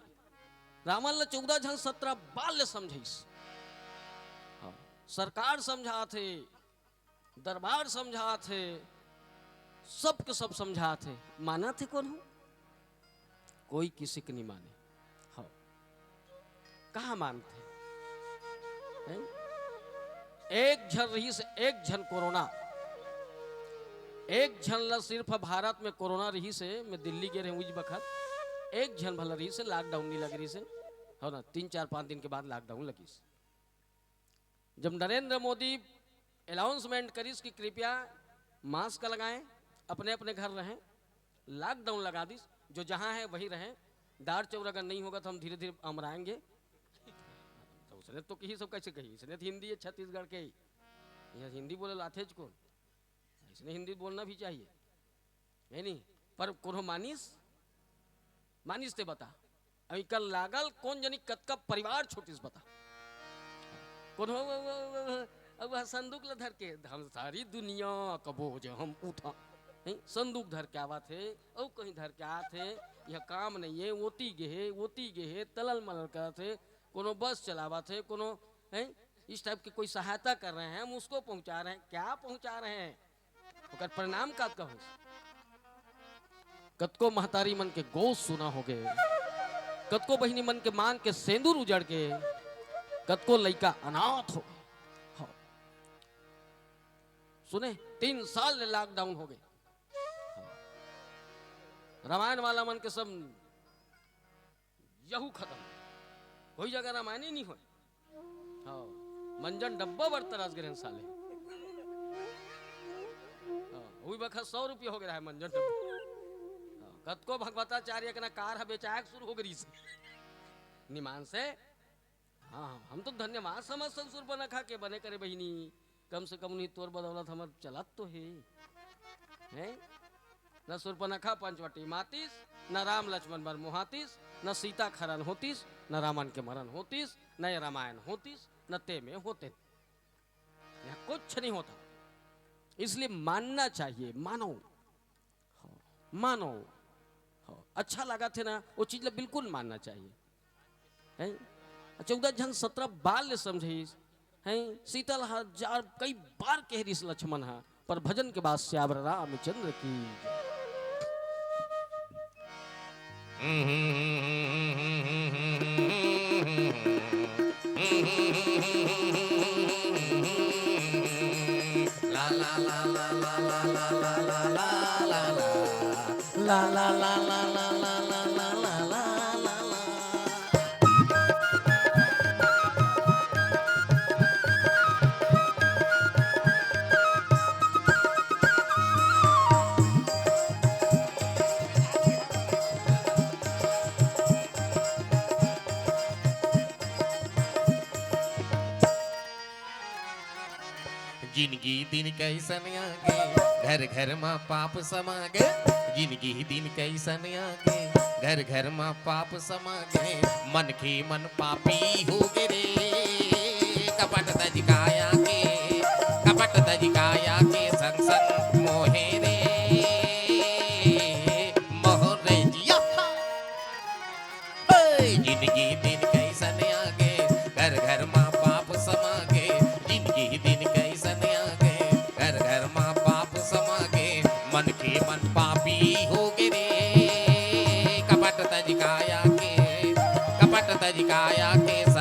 रावण ल चौदह झन सत्रह बार ले समझाइस। हाँ, सरकार समझात हे, दरबार समझात हे, सबके सब समझात हे, मानत हे कोन हो? कोई किसी के नहीं माने। हाँ, कहाँ मानथे? हैं? एक झन रहिस, एक झन कोरोना, एक झन ला सिर्फ भारत में कोरोना रहिस हे। मैं दिल्ली गे रहेंव उस बखत, एक झन भला रहिस हे, लॉकडाउन नहीं लग रहिस हे, हो ना? तीन, चार, पाँच दिन के बाद लॉकडाउन लगिस। जब नरेंद्र मोदी अनाउंसमेंट करिस कि कृपया मास्क लगाएं, अपने अपने घर रहें, लॉकडाउन लगा दिस, जो जहां है वहीं रहें, दार चौर अगर नहीं होगा तो हम धीरे धीरे अमराएंगे। तो उसने तो कही, सब कैसे कही? इसने तो हिंदी है छत्तीसगढ़ के ही, यह हिंदी बोले लाथेज कौन? इसने हिंदी बोलना भी चाहिए, है नहीं? पर कोनो मानिस, मानिस ते बता, अभी कल लागल कौन जनी कतका परिवार छोटिस बता। कोनो अब वह संदूक ल धर के हम सारी दुनिया का बोझ हम उठा, हैं? संदूक धर के आवत हे, अउ कहीं धर के आत हे, यह काम नहीं है, ओती गे हे, ओती गे हे, तलल मलल करत हे, कोनो बस चलावत हे, कोनो, हैं, इस टाइप की कोई सहायता कर रहे हैं, हम उसको पहुंचा रहे हैं। क्या पहुंचा रहे हैं? ओकर परिणाम का कहो? कतको महतारी मन के गोस सुना हो गए, कतको बहिनी मन के मांग के सेंदूर उजड़ गए, कतको लइका अनाथ हो गए। हाँ। सुने, तीन साल ले लॉकडाउन हो गए। हाँ। रामायण वाला मन के सब यहू खतम। कोई जगह रामायण ही नहीं होय। हाँ, मंजन डब्बा बर तरस गे रहेन साले। हाँ, उही बखत सौ रुपया हो गे रहा है मंजन डब्बा। हाँ, कतको भगवताचार्य के ना कार ह बेचायक शुरू हो गे रहिस। निमान से हाँ, हाँ, हम तो धन्यवाद समझथन सुर्पनखा के बने करे बहिनी, कम से कम नहीं तोर बदौलत हमर चलत तो हे, हैं? न सुर्पनखा पंचवटी मातिस, न राम लक्ष्मण बर मुहातिस, न सीता खरन होतिस, न रावण के मरन होतिस, न ये रामायण होतिस, न ते में होते। यहाँ कुछ नहीं होता, इसलिए मानना चाहिए, मानो। हाँ, मानो। हाँ, अच्छा लागत हे ना, वो चीज ला बिल्कुल मानना चाहिए। हैं? चौदह झन सत्रह बार ले समझाइस, हैं? सीता ल हजार कई बार कह रहिस लक्ष्मण हा, पर भजन के बाद सियावर रामचंद्र की जय। जिनगी दिन कैसन आगे, घर घर मा पाप समा गे। जिनगी दिन कैसन आगे, घर घर मा पाप समा गे। मनखे मन पापी हो गे रे, कपट तज काया के, कपट तज काया के संग संग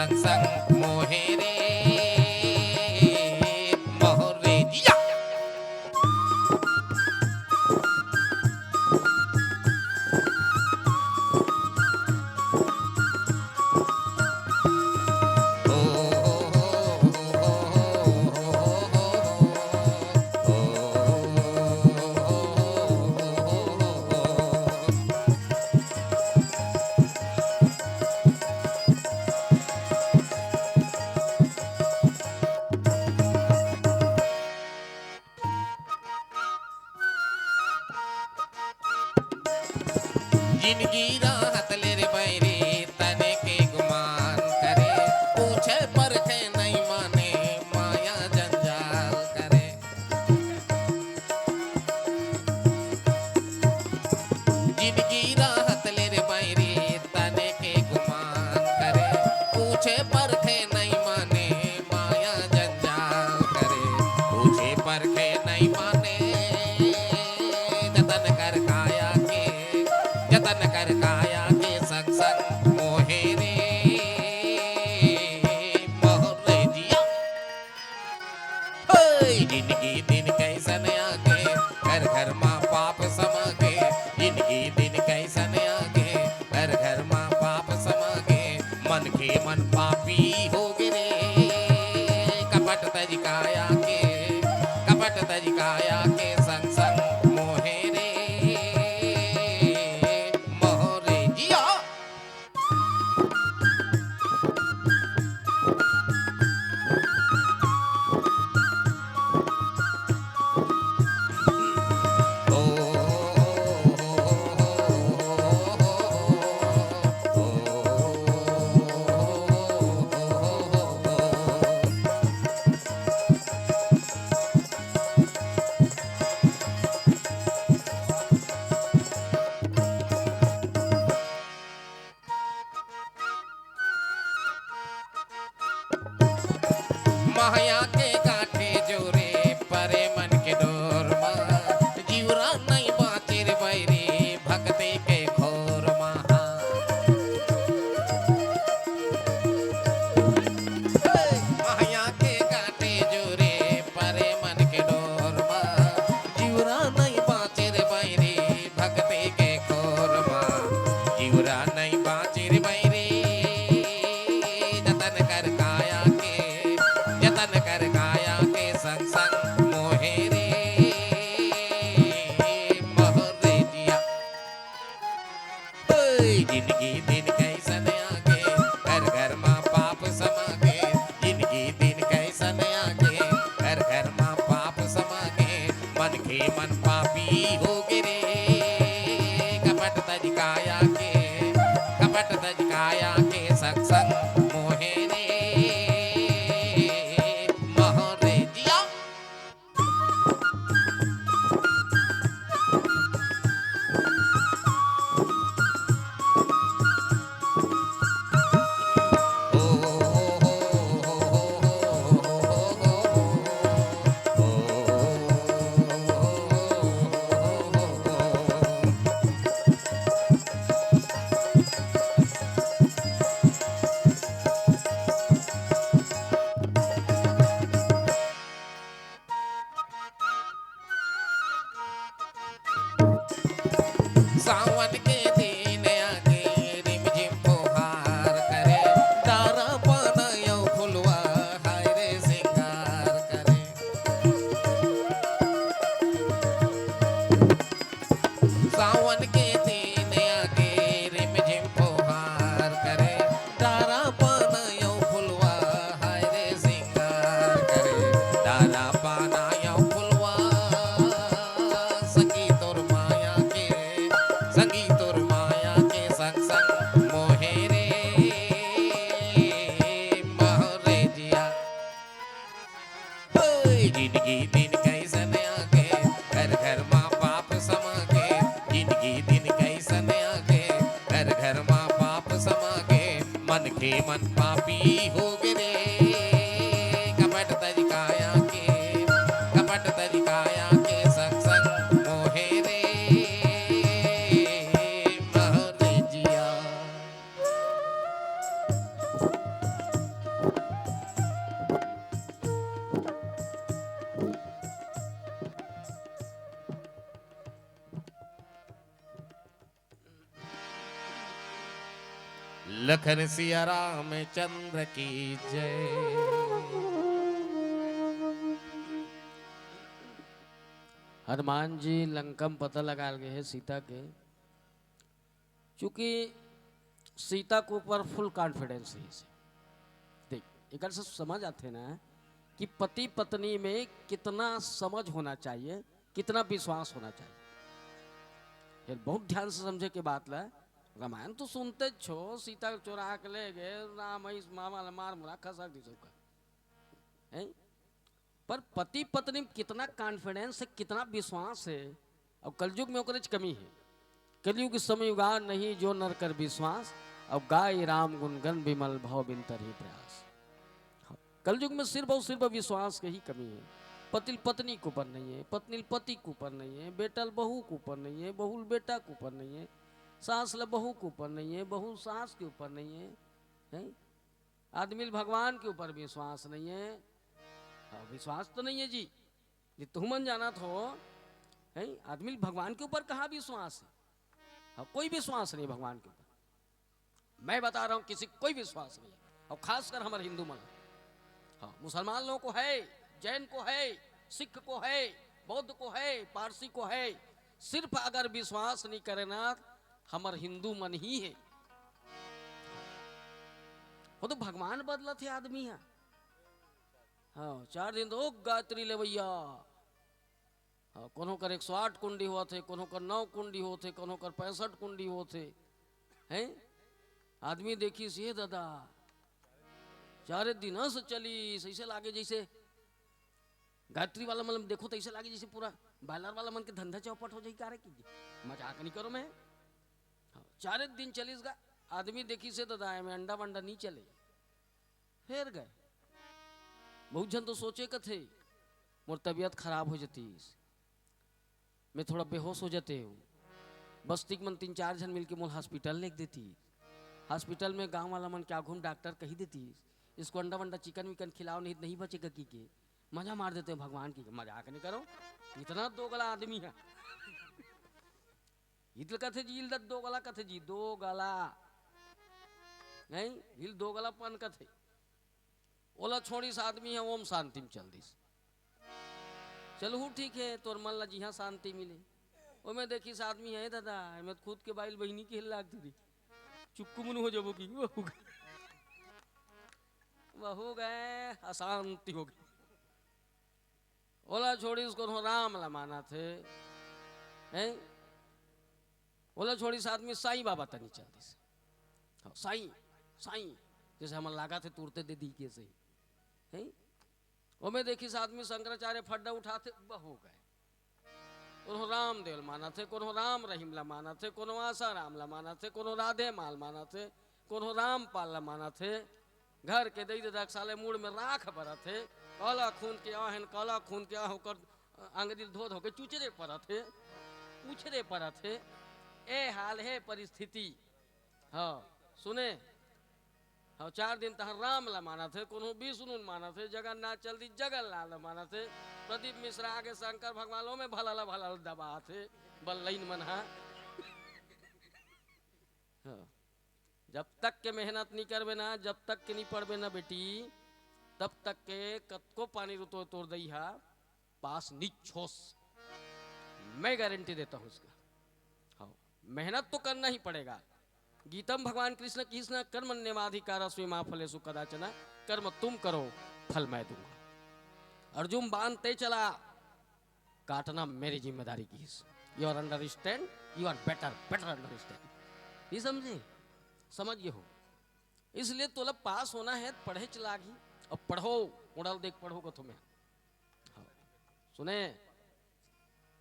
संग संग मोहे रे, मोहर रे जिया। जिनगी राहत ले रे बैरी, तने के गुमान करे, पूछे परखे नइ माने, माया जंजाल करे। जिनगी राहत ले रे बैरी, तने के गुमान करे, पूछे परखे नइ माने, माया जंजाल करे, पूछे परखे नइ माने। जतन कर काया के, जतन कर काया के संग संग मोहे रे, मोहर रे जिया। ओए, जिनगी दिन कइसन आगे, घर घर मा पाप समागे। जिनगी दिन कइसन आगे, घर घर मा पाप समागे। मनखे मन पापी होगे रे, कपट तज काया के, कपट तज काया के संग संग मोहे रे, मोहर रे जिया। माया के गांठे जोरे परे मन के डोर मा, जीवरा नइ बांचे रे बैरी भक्ति के घोर मा। माया के गांठे जोरे परे मन के डोर मा, जीवरा नइ बांचे रे बैरी भक्ति के घोर मा। जीवरा नइ बांचे रे बैरी, जतन कर काया के, जतन कर काया के संग संग मोहे रे, मोहर रे जिया। ओए, जिनगी दिन कइसन आगे, घर घर मा पाप समागे। जिनगी दिन कइसन आगे, घर घर मा पाप समागे। मनखे मन पापी होगे रे, कपट तज काया के, कपट तज काया के संग संग मोहे रे, मोहर रे जिया। सावन के दिन आगे, रिमझिम फुहार करे, डारा पाना अउ फुलवा, हाय रे सिंगार करे। सावन के दिन आगे, रिमझिम फुहार करे, डारा पाना अउ फुलवा, हाय रे सिंगार करे। डारा पाना अउ फुलवा, संगी तोर माया के, संगी तोर माया के संग संग मोहे रे, मोहर रे जिया। ओए, जिनगी दिन कइसन आगे, घर घर मा पाप समागे। जिनगी दिन कइसन आगे, घर घर मा पाप समागे। मनखे मन पापी होगे रे, कपट तज काया के, कपट तज काया के संग संग मोहे रे, मोहर रे जिया। लखन सिया रामचंद्र की जय। हनुमान जी लंका में पता लगा गए हैं सीता के, चूंकि सीता के ऊपर फुल कॉन्फिडेंस है इसे। देख, एक से समझ आते ना कि पति पत्नी में कितना समझ होना चाहिए, कितना विश्वास होना चाहिए। फिर बहुत ध्यान से समझे के बात ला। रामायण तो सुनते छो, सीता चोरा के ले गए, राम इस मामा ला मार मुरा खसक दी सबका, हैं? पर पति पत्नी में कितना कॉन्फिडेंस है, कितना विश्वास है, और कलयुग में ओकरे च कमी है। कलयुग समय युगा नहीं जो नर कर विश्वास, और गाय राम गुणगण विमल भव बिन तरही प्रयास। हाँ, कलयुग में सिर्फ और सिर्फ विश्वास के ही कमी है। पति पत्नी के ऊपर नहीं है, पत्नी पति के ऊपर नहीं है, बेटा बहू के ऊपर नहीं है, बहू बेटा के ऊपर नहीं है, सास ल बहू के ऊपर नहीं है, बहू सास के ऊपर नहीं है, हैं? आदमी ल भगवान के ऊपर विश्वास नहीं है। हाँ, विश्वास तो नहीं है जी, ये तुमन जानत हो, हैं? आदमी ल भगवान के ऊपर कहाँ विश्वास है? हाँ, कोई विश्वास नहीं भगवान के ऊपर। मैं बता रहा हूँ, किसी को कोई विश्वास नहीं है, और खासकर हमारे हिंदू मन। हाँ, मुसलमान लोगों को है, जैन को है, सिख को है, बौद्ध को है, पारसी को है, सिर्फ अगर विश्वास नहीं करे ना, हमारे हिंदू मन ही है। वो तो भगवान बदलत है आदमी है। हाँ, चार दिन तो गायत्री ले भैया। हाँ, कोनो कर एक सौ आठ कुंडी होत हे, कोनो कर नौ कुंडी होत हे, कोनो कर पैंसठ कुंडी होत हे, हैं? आदमी देखिस, "ये दादा, चारे दिन से चलिस, ऐसे लागे जैसे गायत्री वाला मन ल देखो तो ऐसे लागे जैसे पूरा बॉयलर वाला मन के धंधा चौपट हो जाही का रे?" कि मजाक नहीं करो मैं। हाँ, चारे दिन चलिस गा, आदमी देखिस, "ये दादा, एमे अंडा वंडा नहीं चले।" फेर गए। बहुत झन तो सोचे कथे, "मोर तबीयत खराब हो जातीस, मैं थोड़ा बेहोश हो जाते हूँ।" बस्ती के मन तीन चार झन मिलके मोला हॉस्पिटल लेग देती। हॉस्पिटल में गांव वाला मन के आघू में डॉक्टर कही देती, "इसको अंडा वंडा, चिकन विकन खिलाओ, नहीं तो नहीं बचेगा," की के मजा मार देते हैं भगवान की। मजाक नहीं करो, इतना दोगला आदमी है। इतल कथे जी, इल द दोगला कथे जी, दोगला। नहीं, इल दोगलापन कथे। ओला छोड़िस आदमी ह, ओम शांति में चल दिस। चलहू ठीक है, तोर मन ला जिहाँ शांति मिले। ओमे देखिस आदमी है, "दादा, एमे तो खुद के बाइल बहिनी के हिल लागत रे। चुक्कू मुनु हो जाबो की।" वहू गए, वहू गए, अशांति हो गई। ओला छोड़िस कोनो राम ला मानत हे, हैं? ओला छोड़िस आदमी साईं बाबा तनी चल दिस। हाँ, साईं, साईं, जैसे हमन लागत हे तुरते दे दी के सही, हैं? ओमे देखिस आदमी शंकराचार्य फड्डा उठाथे, वहू गए। कोनो रामदेव ल मानत हे, कोनो राम रहीम ल मानत हे, कोनो आसा राम ल मानत हे, कोनो राधे माल मानत हे, कोनो रामपाल ल मानत हे। घर के दई ददा के साले मुड़ में राख बरत हे। काला खून के आह हेन, काला खून के आह, ओकर अंगरी ल धो धो के चुचरे परत हे, उछरे परत हे। ए हाल हे परिस्थिति। हाँ, सुने, हाँ, चार दिन तहाँ राम ला मानत हे, कोनो विष्णु ल मानत हे, जगन्नाथ चल दी जगन्नाथ ला मानत हे। प्रदीप मिश्रा आगे शंकर भगवान लो में भला ला भला ला दबात हे, बल्लइन मन हा। हाँ। जब तक के मेहनत नहीं करबे ना, जब तक के नहीं पढ़बे ना बेटी, तब तक के कतको पानी रुतो तोर दई हा पास निच होस। मैं गारंटी देता हूँ इसका। हाँ, मेहनत तो करना ही पड़ेगा। गीता में भगवान कृष्ण किहिस ना, "कर्मण्येवाधिकारस्ते मा फलेषु कदाचन, कर्म तुम करो, फल मैं दूंगा।" अर्जुन बांध ते चला, काटना मेरी जिम्मेदारी किहिस। You are understand, you are better, better understand। ये समझे? समझ गए हो? इसलिए तोला पास होना है, पढ़े चलागी। अब पढ़ो, उड़ाल देख पढ़ो को तुम्हें। हाँ। सुने,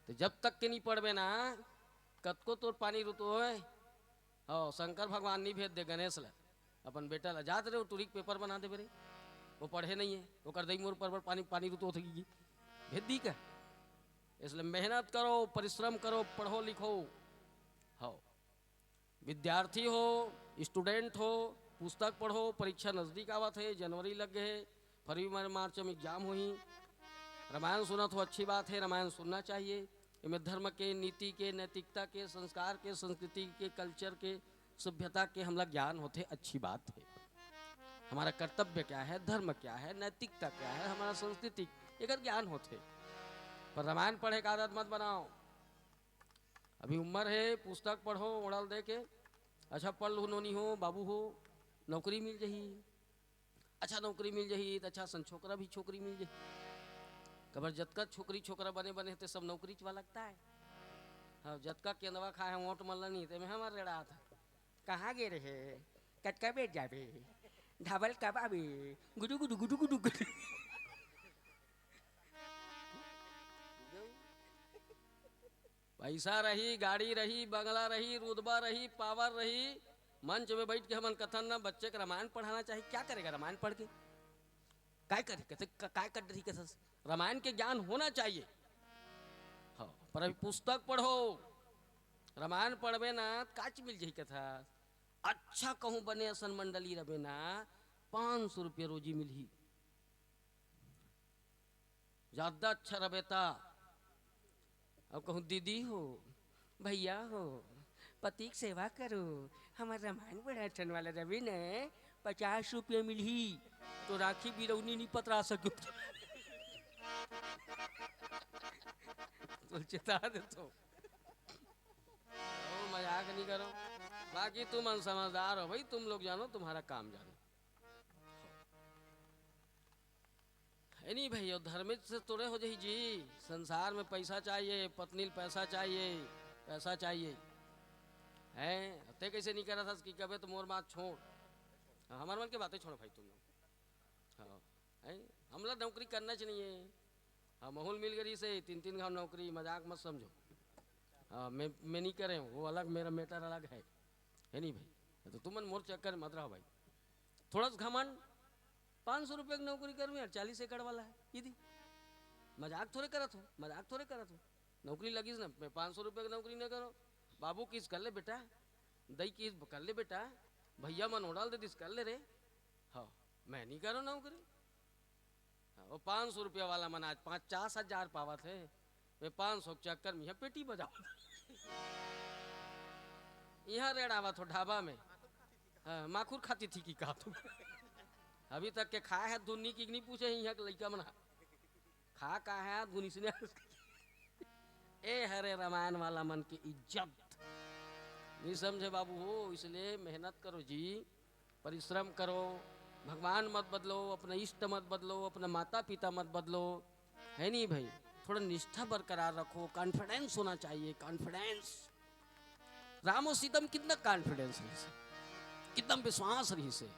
तो जब तक के नहीं पढ़बे ना, कतको तोर पानी रुतो होय। हाँ, शंकर भगवान नहीं भेज दे गणेश ला, अपन बेटा ला, "जात रे, वो टुरी के पेपर बना देबे रे, वो पढ़े नहीं है, वो कर दई मोर पर पानी, पानी रुतो होत गी, भेज दी का?" इसलिए मेहनत करो, परिश्रम करो, पढ़ो लिखो। हाँ, विद्यार्थी हो, स्टूडेंट हो, पुस्तक पढ़ो, परीक्षा नजदीक आवत हे, जनवरी लग गए हे, फरवरी, मार-, मार्च में एग्जाम होही। रामायण सुनत हो, अच्छी बात है, रामायण सुनना चाहिए। एमे धर्म के, नीति के, नैतिकता के, संस्कार के, संस्कृति के, कल्चर के, सभ्यता के हमला ज्ञान होथे, अच्छी बात हे। हमारा कर्तव्य क्या है, धर्म क्या है, नैतिकता क्या है, हमारा संस्कृति, एकर ज्ञान होथे। पर रामायण पढ़े के आदत मत बनाओ। अभी उम्र हे, पुस्तक पढ़ो, ओड़ल दे के। अच्छा पढ़ लू नोनी हो, बाबू हो, नौकरी मिल जही। अच्छा नौकरी मिल जही त अच्छा सन छोकरा भी छोकरी मिल जही। कबर जतका छोकरी छोकरा बने बने हे ते सब नौकरी च वाला लगता है। हाँ, जतका केंदवा खाए हे ओट मन ल नहीं, ते में हमर रेड़ा था। कहाँ गे रहे? कतका बेर जाबे? ढाबल कब आबे? गुडू गुडू गुडू गुडू गुडू। पैसा रही, गाड़ी रही, बंगला रही, रुतबा रही, पावर रही, मंच में बैठ के हमन कथन ना बच्चे के रामायण पढ़ाना चाहिए। क्या करेगा रामायण पढ़ के? काय करे कथे, क-, काय कर रही कथस? रामायण के ज्ञान होना चाहिए। हाँ, पर अभी पुस्तक पढ़ो, रामायण पढ़बे ना, काच मिल जाही कथा। अच्छा कहूँ बने असन मंडली रबे ना, पाँच सौ रुपया रोजी मिलही। ज्यादा अच्छा रबे ता। अब कहूँ, "दीदी हो, भैया हो, पति के सेवा करो, हमार रामायण बड़ा ठन वाला रबे न, पचास रुपया मिलही, तो राखी बिरौनी नहीं पतरा सको।" तो चेता देतो। ओ, मजाक नहीं करो, बाकी तुम समझदार हो भाई, तुम लोग जानो, तुम्हारा काम जानो। है नहीं भाई, और धर्मेच से तोड़े हो जाही जी। संसार में पैसा चाहिए, पत्नी ल पैसा चाहिए, पैसा चाहिए। हैं, ते कैसे नहीं करा था कि कबे तो मोर बात छोड़। हाँ, हमार मन के बातें छोड़ो भाई तुम लोग। हाँ, हैं, हमला नौकरी करना चाहिए। हाँ, महूल मिल गई से तीन तीन घाव नौकरी, मजाक मत समझो। हाँ, मैं, मैं नहीं करे हूँ, वो अलग, मेरा मैटर अलग है। है नहीं भाई, तो तुमन मोर चक्कर मत रहो भाई। थोड़ा सा घमंड, पाँच सौ रुपये की नौकरी करूँ यार, चालीस एकड़ वाला है, ये दी। मजाक थोड़े करत हो, मजाक थोड़े करत हो। नौकरी लगिस ना, मैं पाँच सौ रुपये की नौकरी नहीं करो। बाबू किस कर ले बेटा, दई किस कर ले बेटा, भैया मन ओडाल दे दिस कर ले रे। हाँ, मैं नहीं करो नौकरी। हाँ, वो पाँच सौ रुपया वाला मन आज पचास हजार पावत हे, मैं पाँच सौ के चक्कर में यहाँ पेटी बजाओ। यहाँ रेड़ आवत हो ढाबा में। हाँ, माखुर खाती थी कि का तू? अभी तक के खाए है धुन्नी की नहीं पूछे ही यहाँ के लइका मना। खा का है धुनी से नहीं। ए हरे रामायण वाला मन की इज्जत। नहीं समझे बाबू हो, इसलिए मेहनत करो जी, परिश्रम करो, भगवान मत बदलो, अपना इष्ट मत बदलो, अपना माता पिता मत बदलो, है नहीं भाई? थोड़ा निष्ठा बरकरार रखो, कॉन्फिडेंस होना चाहिए, कॉन्फिडेंस। राम और सीता में कितना कॉन्फिडेंस रही से, कितना विश्वास रही से।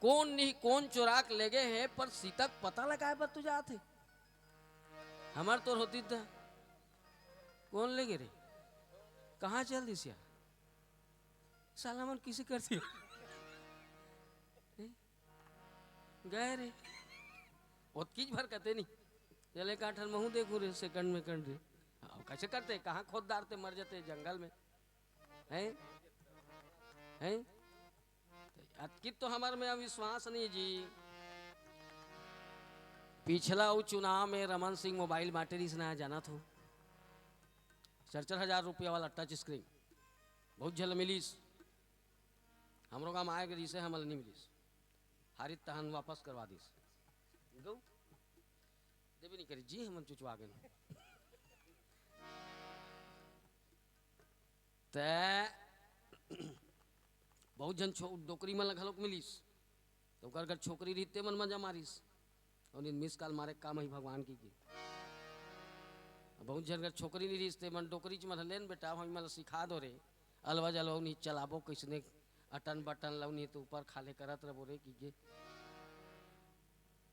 कौन नहीं, कौन चुरा के ले गए हैं, पर सीता के पता लगाए बर तू जात है। हमार तोर होती था, कौन ले गए रे? कहाँ चल दिस यार? साला मन किसे कर दिया? ए? गए रे। ओतकीच भर कते नहीं। चले काठन महू देखू रे, सेकंड में कंड रे। अब कैसे करते? कहाँ खोद डारते, मर जाते जंगल में। हैं? हैं? अतकी तो हमार में अविश्वास नहीं जी। पिछला वो चुनाव में रमन सिंह मोबाइल बांटे रहिस ना, जानत हो? चार चार हजार रुपया वाला टच स्क्रीन। बहुत झन ल मिलिस। हमरो गांव आए के रहिसे, हमन ल नहीं मिलिस। हारित तहन वापस करवा दिस। गौ? देबे नहीं करे जी, हमन चुचवा गेन। ते बहुत झन छो-, डोकरी मन ल घलोक मिलिस। तो ओकर घर छोकरी रहिस, ते मन मजा मारिस। और इन मिस कॉल मारे काम ही भगवान की की। अब बहुत झन घर छोकरी नहीं रहिस, ते मन डोकरी च मन लेन बेटा, हम मन सिखा दो रे। अलवा जलवा नहीं चलाबो, किसने अटन बटन लव नहीं तो ऊपर खाले करत रहो रे की के।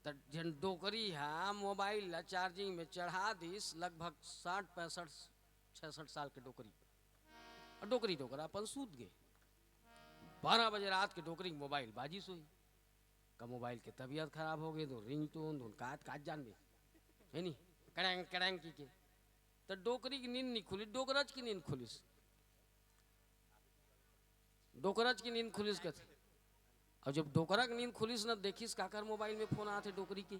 त झन डोकरी हा मोबाइल ला चार्जिंग में चढ़ा दिस, लगभग साठ पैंसठ, छियासठ साल के डोकरी। और डोकरी डोकरा अपन सूत गए। बारह बजे रात के डोकरी के मोबाइल बाजिस होही। का मोबाइल के तबीयत खराब हो गई, तो रिंगटोन, धुन काट, काट जान में। है नी? कड़ैंग, कड़ैंग की के। तो डोकरी की नींद नहीं खुली, डोकरच की नींद खुलिस। डोकरच की नींद खुलिस कथे। और जब डोकरा की नींद खुलिस न, देखिस काकर मोबाइल में फोन आथे डोकरी के।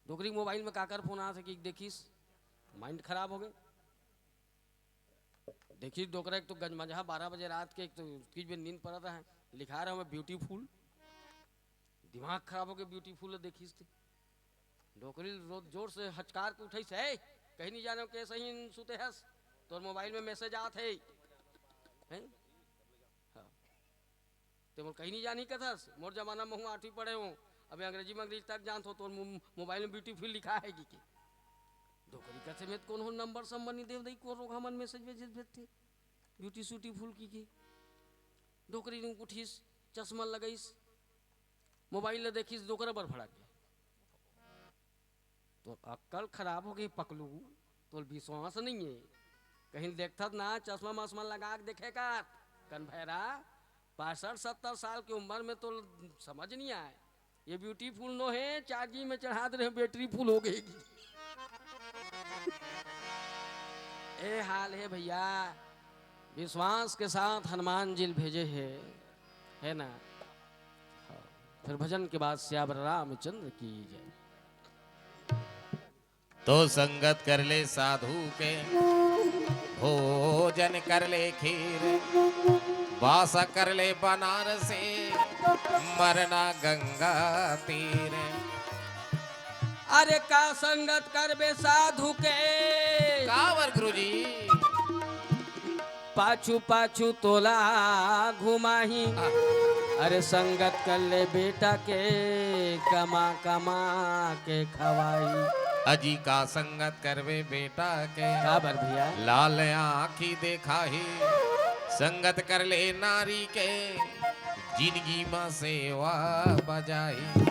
डोकरी के मोबाइल में काकर फोन आथे कि देखिस, माइंड खराब हो गए। देखिस डोकरा, एक तो गजमजहा बारह बजे रात के, एक तो किस बेर नींद परत हे, लिखा रहे ब्यूटीफुल। दिमाग खराब होके ब्यूटीफुल ल देखिस ते। डोकरी ल जोर से हचकार के उठाइस, "ए, कहीं नहीं जाने के सही सुते हस, तोर मोबाइल में मैसेज आत हे।" हैं? हाँ। ते मोर कहीं नहीं जानी कथस, मोर जमाना में हूँ आठवीं पढ़े हूँ, अभी अंग्रेजी में अंग्रेजी तक जानत हो, तोर मो-, मोबाइल में ब्यूटीफुल लिखा हे कि के? डोकरी कथे, "मैं तो कोनो नंबर संबर नहीं देव दई, कोन रोगहा मन मैसेज वैसेज भेजथे, ब्यूटी सूटीफुल कि के।" डोकरी उठिस, चश्मा लगाइस, मोबाइल ल देखिस, डोकरा बर भड़क गे। तोर अक्कल खराब हो गे पकलू, तोर विश्वास नहीं हे। कहीं देखथस ना, चश्मा मश्मा लगा के देखे कर। कन भैरा, पैंसठ सत्तर साल के उम्र में तो समझ नहीं आए। ये ब्यूटीफुल नो हे, चार्जिंग में चढ़ा दे रहे, बैटरी फुल हो गई। ए हाल हे भैया, विश्वास के साथ हनुमान जी ल भेजे हे, हे ना? हाँ। फिर भजन के बाद सियावर रामचंद्र की जय। तो संगत कर ले साधु के, भोजन कर ले खीर, वास कर ले बनारसी, मरना गंगा तीर। अरे का संगत करबे साधु के? काबर गुरुजी? पाछू पाछू तोला घुमाही। आह। अरे संगत कर ले बेटा के, कमा कमा के खवाही। अजी का संगत करबे बेटा के? काबर भैया? लाल आँखी देखाही। संगत कर ले नारी के, जिनगी मा सेवा बजाही।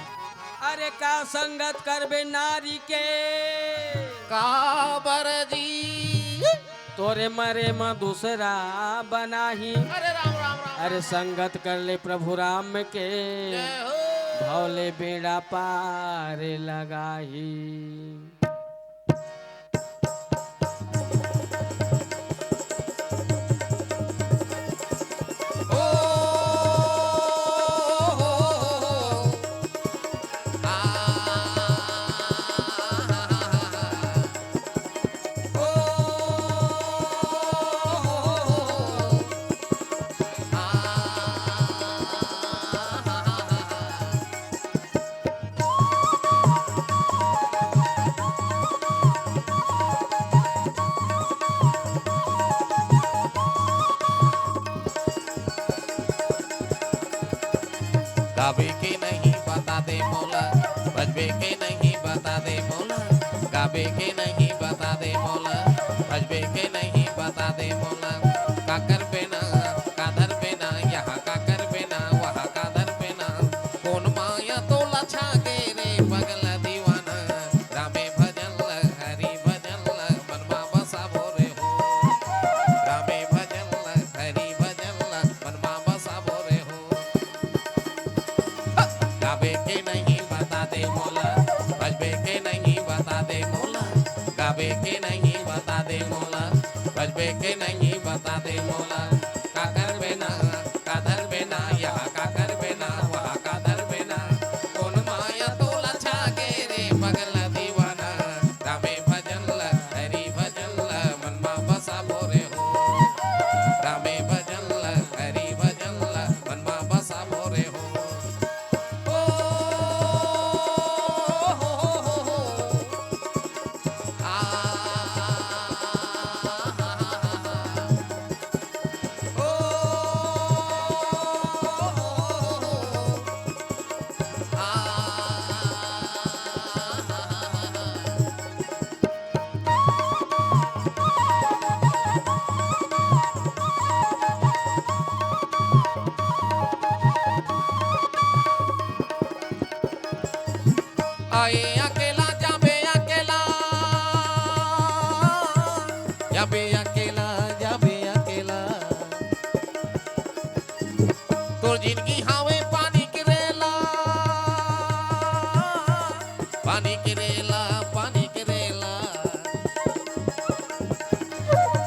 अरे का संगत करबे नारी के? काबर जी? तोरे मरे म दूसरा बनाही। अरे राम, राम, राम। अरे संगत कर ले प्रभु राम के, जय हो। भव ले बेड़ा पार लगाही। ओ, हो, हो, हो। आ, ओ, हो, हो, हो। आ, गावे के नहीं बता दे मोला, बजबे के नहीं बता दे मोला, गावे के नहीं बता दे मोला, बजबे के नहीं बता दे मोला। काकर बेना, कादर बेना, यहाँ काकर बेना, वहाँ कादर बेना। कोन माया तोला छागे रे पगला दीवाना। रामे भजन ल, हरि भजन ल, मन मा बसाबो रे हो। रामे भजन ल, हरि भजन ल, मन मा बसाबो रे हो। गावे के नहीं बता दे मोला, बजबे के नहीं बता दे मोला, गावे के नहीं बता दे मोला, बजबे के नहीं बता दे मोला। काकर बेना, कादर बेना, यहाँ काकर बेना, वहाँ कादर बेना। कोन माया तोला छागे रे पगला दीवाना। रामे भजन ल, हरि भजन ल, मन मा बसाबो रे हो। रामे भजन ल, हरि भजन ल, मन मा बसाबो रे हो। ओ, हो, हो, हो, हो। आ, हा, हा, हा, हा। ओ, हो, हो, हो, हो। आए अकेला जाबे अकेला, जाबे अकेला, जाबे अकेला। तोर जिनगी हावे पानी के रेला, पानी के रेला, पानी के रेला।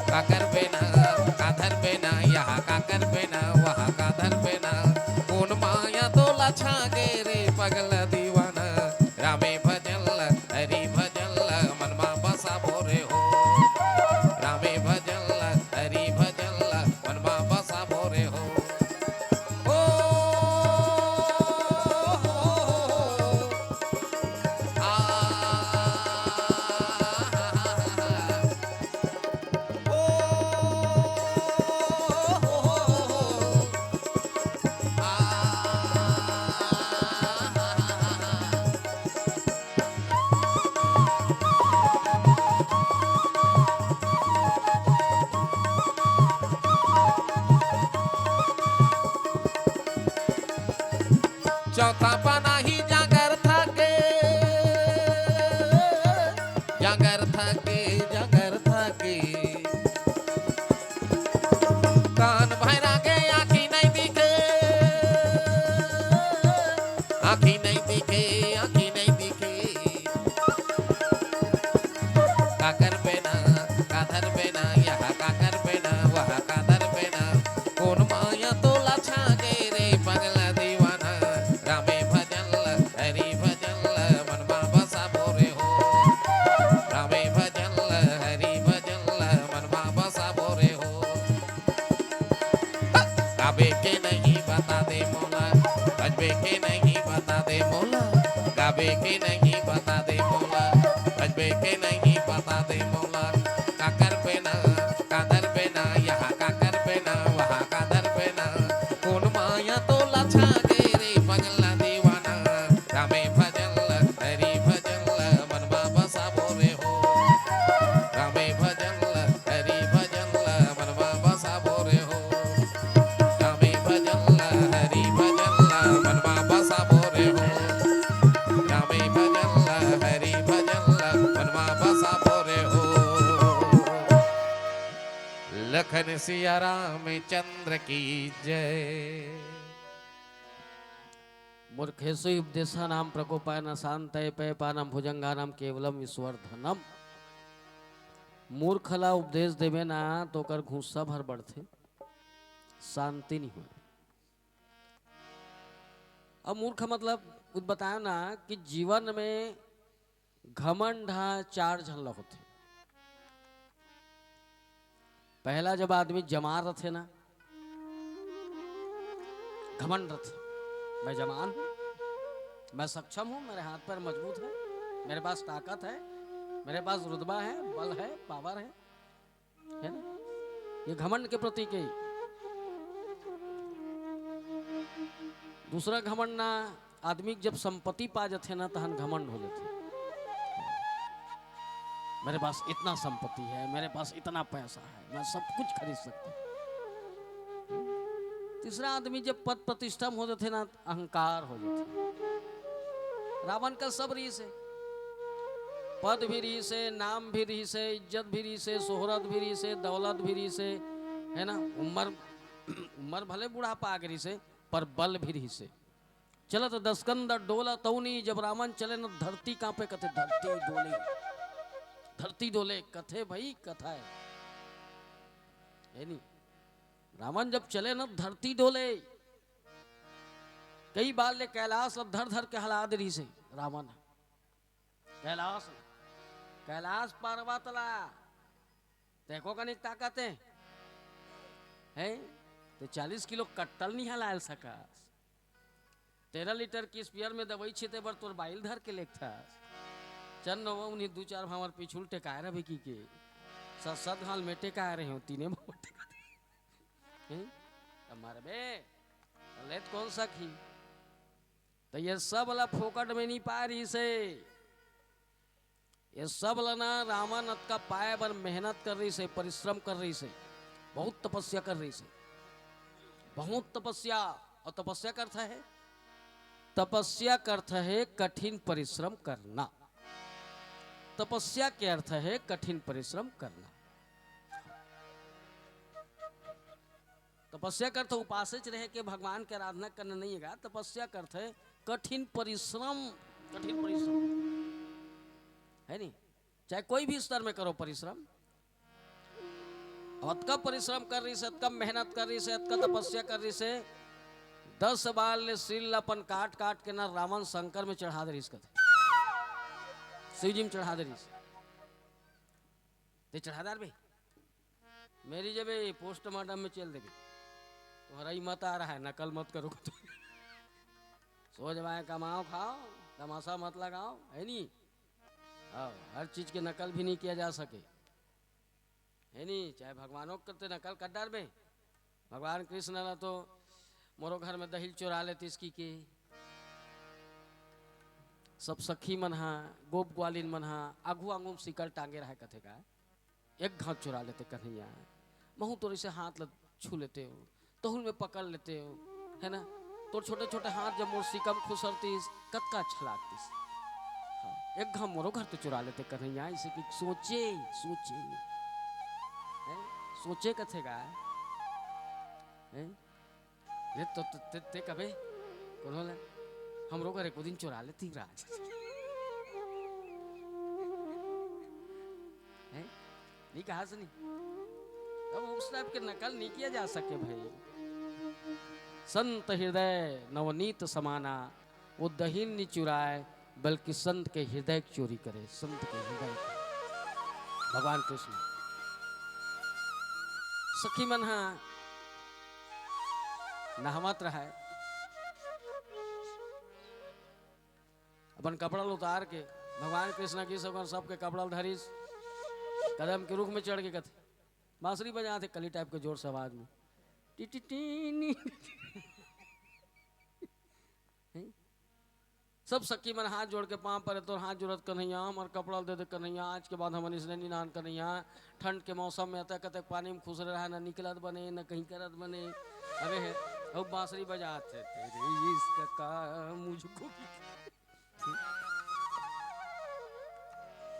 काकर बेना, काधर बेना, यहाँ काकर बेना, वहाँ काधर बेना। कोन माया तोला छागे रे पगला दीवाना। रामे भजन ल, हरि भजन ल, मन मा बसाबो रे हो। रामे भजन ल, हरि भजन तोता बनाही जांगर थके, जांगर थके, जांगर थके। कान भैरा के आँखी नहीं दिखे, आँखी नहीं दिखे, आँखी नहीं दिखे। काकर बेना, काधर बेना, यहाँ काकर बेना, वहाँ काधर बेना। कोन माया तोला छागे रे पगला दीवाना। रामे भजन ल, हरि भजन ल, मन मा बसा बोरे हो। रामे भजन ल, हरि भजन ल, मन मा बसा बोरे हो। गाबे के नहीं बता दे मोला, बजबे के नहीं बता दे मोला। गाबे के नहीं बता दे मोला, बजबे के नहीं बता दे मोला। काकर बेना, काधर बेना, यहाँ काकर बेना, वहाँ काधर बेना। कोन माया तोला छागे रे पगला दीवाना। रामे भजन ल, हरि भजन ल, मन मा बसा बोरे हो। रामे भजन ल, हरि भजन ल, मन मा बसा बोरे हो। रामे भजन ल, हरि भजन ल, मन मा बसा बोरे हो। रामे भजन ल, हरि भजन ल, मन मा बसा बोरे हो। लखन सिया रामचंद्र की जय। मूर्खेसु उपदेशा नाम प्रकोपाय न शांतये पय पानम भुजंगानम केवलम ईश्वर धनम। मूर्ख ला उपदेश देवे ना तो ओकर गुस्सा भर बढ़थे, शांति नहीं होय। अब मूर्ख मतलब बतायो ना कि जीवन में घमंड ह चार झन ल होथे। पहला जब आदमी जमार रथे ना, घमंड रथे, मैं जमान हूँ, मैं सक्षम हूँ, मेरे हाथ पैर मजबूत है, मेरे पास ताकत है, मेरे पास रुतबा है, बल है, पावर है, है ना? ये घमंड के प्रतीक है। दूसरा घमंड ना, आदमी जब संपत्ति पा जाथे ना, तहन घमंड हो जाथे। मेरे पास इतना संपत्ति है, मेरे पास इतना पैसा है, मैं सब कुछ खरीद सकता हूँ। तीसरा आदमी जब पद प्रतिष्ठा में हो जाथे ना, अहंकार हो जाथे। रावण का सब रहिस हे, पद भी रहिस हे, नाम भी रहिस हे, इज्जत भी रहिस हे, शोहरत भी रहिस हे, दौलत भी रहिस हे, है ना? उम्र, उम्र भले बुढ़ापा आ गे रहिस हे, पर बल भी रहिस हे। चलत दसकंद डोलत अवनी, जब रावण चले न धरती कांपे, कथे धरती डोले, धरती डोले, कथे भाई कथा है, है नी? रावण जब चले न धरती डोले। कई बार ले कैलाश ल धर धर के हला दे रहिस हे रावण। कैलाश, कैलाश पर्वत ला, देखो कनिक ताकत है, हैं? ते चालीस किलो कट्टा ल नहीं हलाय सकस। तेरह लीटर के स्पीयर में दवाई छीते बर तोर बाइल धर के लेगथस। चल न वो उन्हीं दू चार भांवर पीछू ल टेकाय रहे की के। सत सत घाल में टेकाय रहे हो, तीने भांवर टेका दे। हैं? अब मारबे, लेत कौन सा खी? तो ये सब ला फोकट में नहीं पा रहिस हे। ये सब ला ना रावण अतका पाए बर मेहनत कर रहिस हे, परिश्रम कर रहिस हे, बहुत तपस्या कर रहिस हे, बहुत तपस्या। और तपस्या का अर्थ है, तपस्या का अर्थ है कठिन परिश्रम करना। तपस्या के अर्थ है कठिन परिश्रम करना। तपस्या का अर्थ उपासेच रहे के भगवान के आराधना करना नहीं है। तपस्या का अर्थ है कठिन परिश्रम, कठिन परिश्रम, है नहीं? चाहे कोई भी स्तर में करो परिश्रम। अब अतका परिश्रम कर रहिस हे, अतका मेहनत कर रहिस हे, अतका तपस्या कर रहिस हे, दस बार ले सिर ल अपन काट काट के ना रावण शंकर में चढ़ा दे रहिस कथे, शिव जी में चढ़ा दे रहिस। ते चढ़ा दार बे, मेरी जब ये पोस्टमार्टम में चल देबे, तुम्हारा ही मत आ रहा है, नकल मत करो। तो सो जवाए, कमाओ खाओ, तमाशा मत लगाओ, है नी? हाँ, हर चीज के नकल भी नहीं किया जा सके, है नी? चाहे भगवानों के करते नकल कर डारबे। भगवान कृष्ण ला तो मोरो घर में दही ल चोरा लेतिस की के। सब सखी मन हा, गोप ग्वालिन मन हा, आगू आगू में शिकल टांगे रहे कथे का, एक घाव चुरा लेते कन्हैया, महू तोर से हाथ ल छू लेते हो, तहुल में पकड़ लेते हो, है ना? तोर छोटे-छोटे हाथ जब मोर सिकम खुसरतिस, कतका अच्छा लागतिस। हाँ, एक घांव मोरो घर तो चुरा लेते कन्हैया, इसे कि सोचे, सोचे। हैं? सोचे कथे गा? हैं? ये तो, तो, ते, ते कबे? कोनो ला? हमरो घर एको दिन चुरा लेती राज। हैं? नहीं कहा से नहीं। अब उस टाइप के नकल नहीं किया जा सके भाई। संत हृदय नवनीत समाना, वो दही नहीं चुराए, बल्कि संत के हृदय की चोरी करे, संत के हृदय की। भगवान कृष्ण। सखी मन हा नहावत रहा है, अपन कपड़ा ल उतार के भगवान कृष्ण की सगन सबके कपड़ा ल धरिस, कदम के रुख में चढ़ के कथे, बांसुरी बजाथे कली टाइप के जोर से आवाज में, टी टी टी नी। हैं? सब सखी मन हाथ जोड़ के पांव परे, तोर हाथ जोड़त कन्हैया, हमर कपड़ा ल दे दे कन्हैया, आज के बाद हमन इसने निनान कन्हैया, ठंड के मौसम में अतक अतक पानी में खुसरे रहा, न निकलत बने, न कहीं करत बने। अबे है, अउ बांसुरी बजात है, तेरे इश्क का मुझको भी।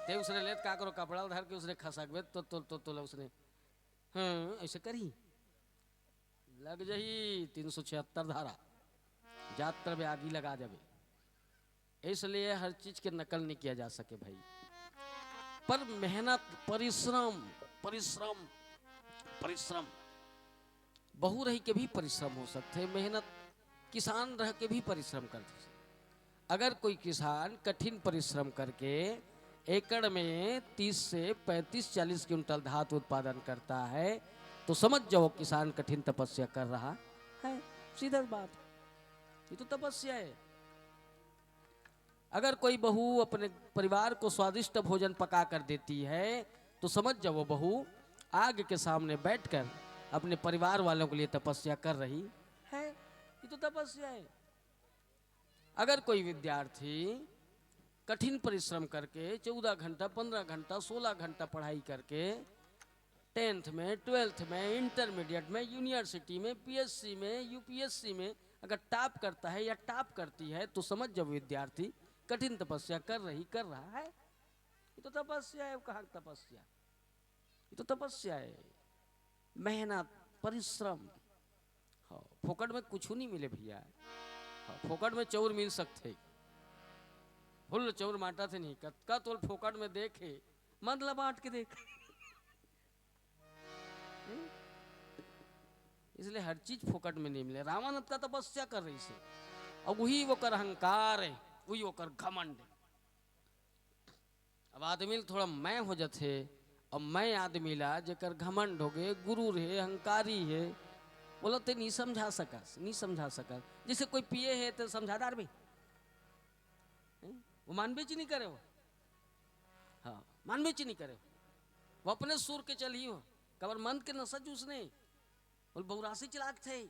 ते उसने लेत का करो, कपड़ा ल धर के उसने खसकबे तो, तो, तो, तो उसने, हाँ, ऐसे करी। लग जही तीन सौ छिहत्तर धारा, जात में आगी लगा जाबे। इसलिए हर चीज के नकल नहीं किया जा सके भाई, पर मेहनत, परिश्रम, परिश्रम, परिश्रम, बहू रही के भी परिश्रम हो सकते, मेहनत, किसान रह के भी परिश्रम करते। अगर कोई किसान कठिन परिश्रम करके एकड़ में तीस से पैंतीस चालीस क्विंटल धात उत्पादन करता है, तो समझ जाओ किसान कठिन तपस्या कर रहा है। सीधा बात, ये तो तपस्या है। अगर कोई बहू अपने परिवार को स्वादिष्ट भोजन पका कर देती है, तो समझ जाओ वो बहू आग के सामने बैठकर अपने परिवार वालों के लिए तपस्या कर रही है। ये तो तपस्या है। अगर कोई विद्यार्थी कठिन परिश्रम करके चौदह घंटा, पन्द्रह घंटा, सोलह घंटा पढ़ाई करके टेंथ में, ट्वेल्थ में, इंटरमीडिएट में, यूनिवर्सिटी में, पीएससी में, यूपीएससी में अगर टॉप करता है या टॉप करती है, तो समझ जाओ विद्यार्थी कठिन तपस्या कर रही, कर रहा है। ये तो तपस्या है, कहाँ की तपस्या? ये तो तपस्या है, मेहनत, परिश्रम। हाँ, फोकट में कुछ नहीं मिले भैया। हाँ, फोकट में चौर मिल सकते, फुल चौर मांटा थे नहीं, कतका तोल फोकट में देखे, मन ला बांट के देख। हम्म? इसलिए हर चीज फोकट में नहीं मिले। रावण अतका तपस्या कर रही से, और वही ओकर अहंकार है, वही ओकर घमंड है। अब आदमी ल थोड़ा मैं हो जाथे, और मैं आदमी ला जेकर घमंड हो गए, गुरूर है, अहंकारी है, बोला ते नहीं समझा सकस, नहीं समझा सकस। जैसे कोई पिए है तो समझा डार भी, हैं? वो मानबे च नहीं करे हो। हाँ, मानबे च नहीं करे हो। वो अपने सुर के चली हो, कबर मंद के नशा चूस नहीं। बोल, बौरासी च लागथे।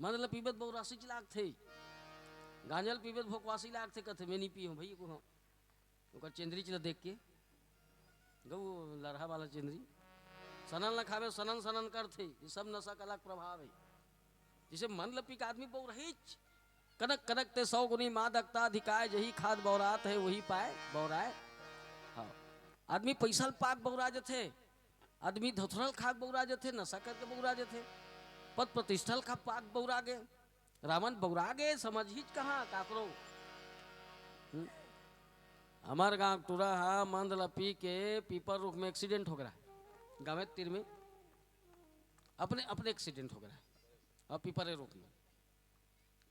मंद ल पीबे त बौरासी च लागथे। गांजा ल पीबे त भोकवासी लागथे, कथे, "मैं नहीं पी हूँ भैया को हम।" ओकर चेंदरी च ल देख के, गऊ लरहा वाला चेंदरी। सनन ल खाबे, सनन सनन करथे। ये सब नशा का अलग प्रभाव है। जैसे मंद ल पी के आदमी बौरहिच, कनक कनक ते सौ गुनी मादकता अधिकाय, जही खाद बौरात है, वही पाए बौराए। हाँ, आदमी पैसा ल पाक बौरा जथे, आदमी धोथरा ल खाक बौरा जथे, नशा करके बौरा जथे, पद प्रतिष्ठा ल खा पाक बौरा गे, रावण बौरा गे, समझ हीच कहाँ काकरो। हम्म? हमार गांव टूरा हा मंद ल पी के पीपर रुख में एक्सीडेंट हो गया, गाँव तीर में अपने, अपने एक्सीडेंट हो गया, और पीपर रुख में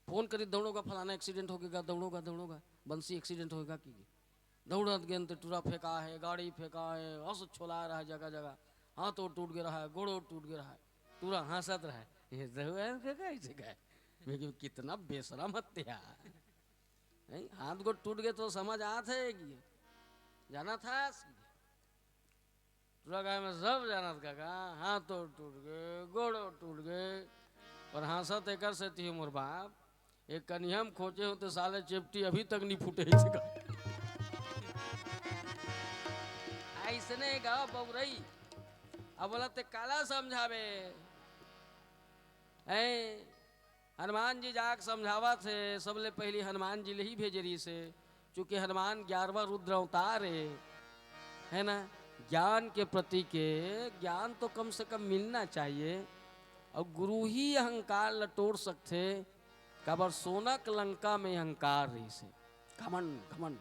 फोन करी, "दौड़ोगा, फलाना एक्सीडेंट हो गया, दौड़ोगा, दौड़ोगा, बंसी एक्सीडेंट होगा" की। दौड़त गेन ते टूरा फेंका है, गाड़ी फेंका है, हंस छोला रहा है जगह जगह, हाथों टूट गया रहा है, गोड़ों टूट गया रहा है, टूरा हंसत रहा है, "ये दौड़ा के कैसे गए?" मैं क्यों, "कितना बेशरम हत्या है, हाथ गोड़ टूट गए तो समझ आत है कि जाना था।" टूरा गाय में सब जानत काका, हाथों टूट गए, गोड़ों टूट गए, और हंसत एकर सेती हो मोर बाप, एक कनिहा में खोजे हो तो साले चेपटी अभी तक नहीं फूटे इसका। ऐसने गाँव बउरई, अब बोला ते काला समझावे, ऐ हनुमान जी जाके समझावत हे, सबले पहिली हनुमान जी ले ही भेजे रहिस हे, चूंकि हनुमान ग्यारहवाँ रुद्र अवतार हे, है ना? ज्ञान के प्रतीक हे, ज्ञान तो कम से कम मिलना चाहिए। अउ गुरु ही अहंकार ल तोड़ सकथे, काबर सोनक लंका में अहंकार रहिस हे, घमंड, घमंड।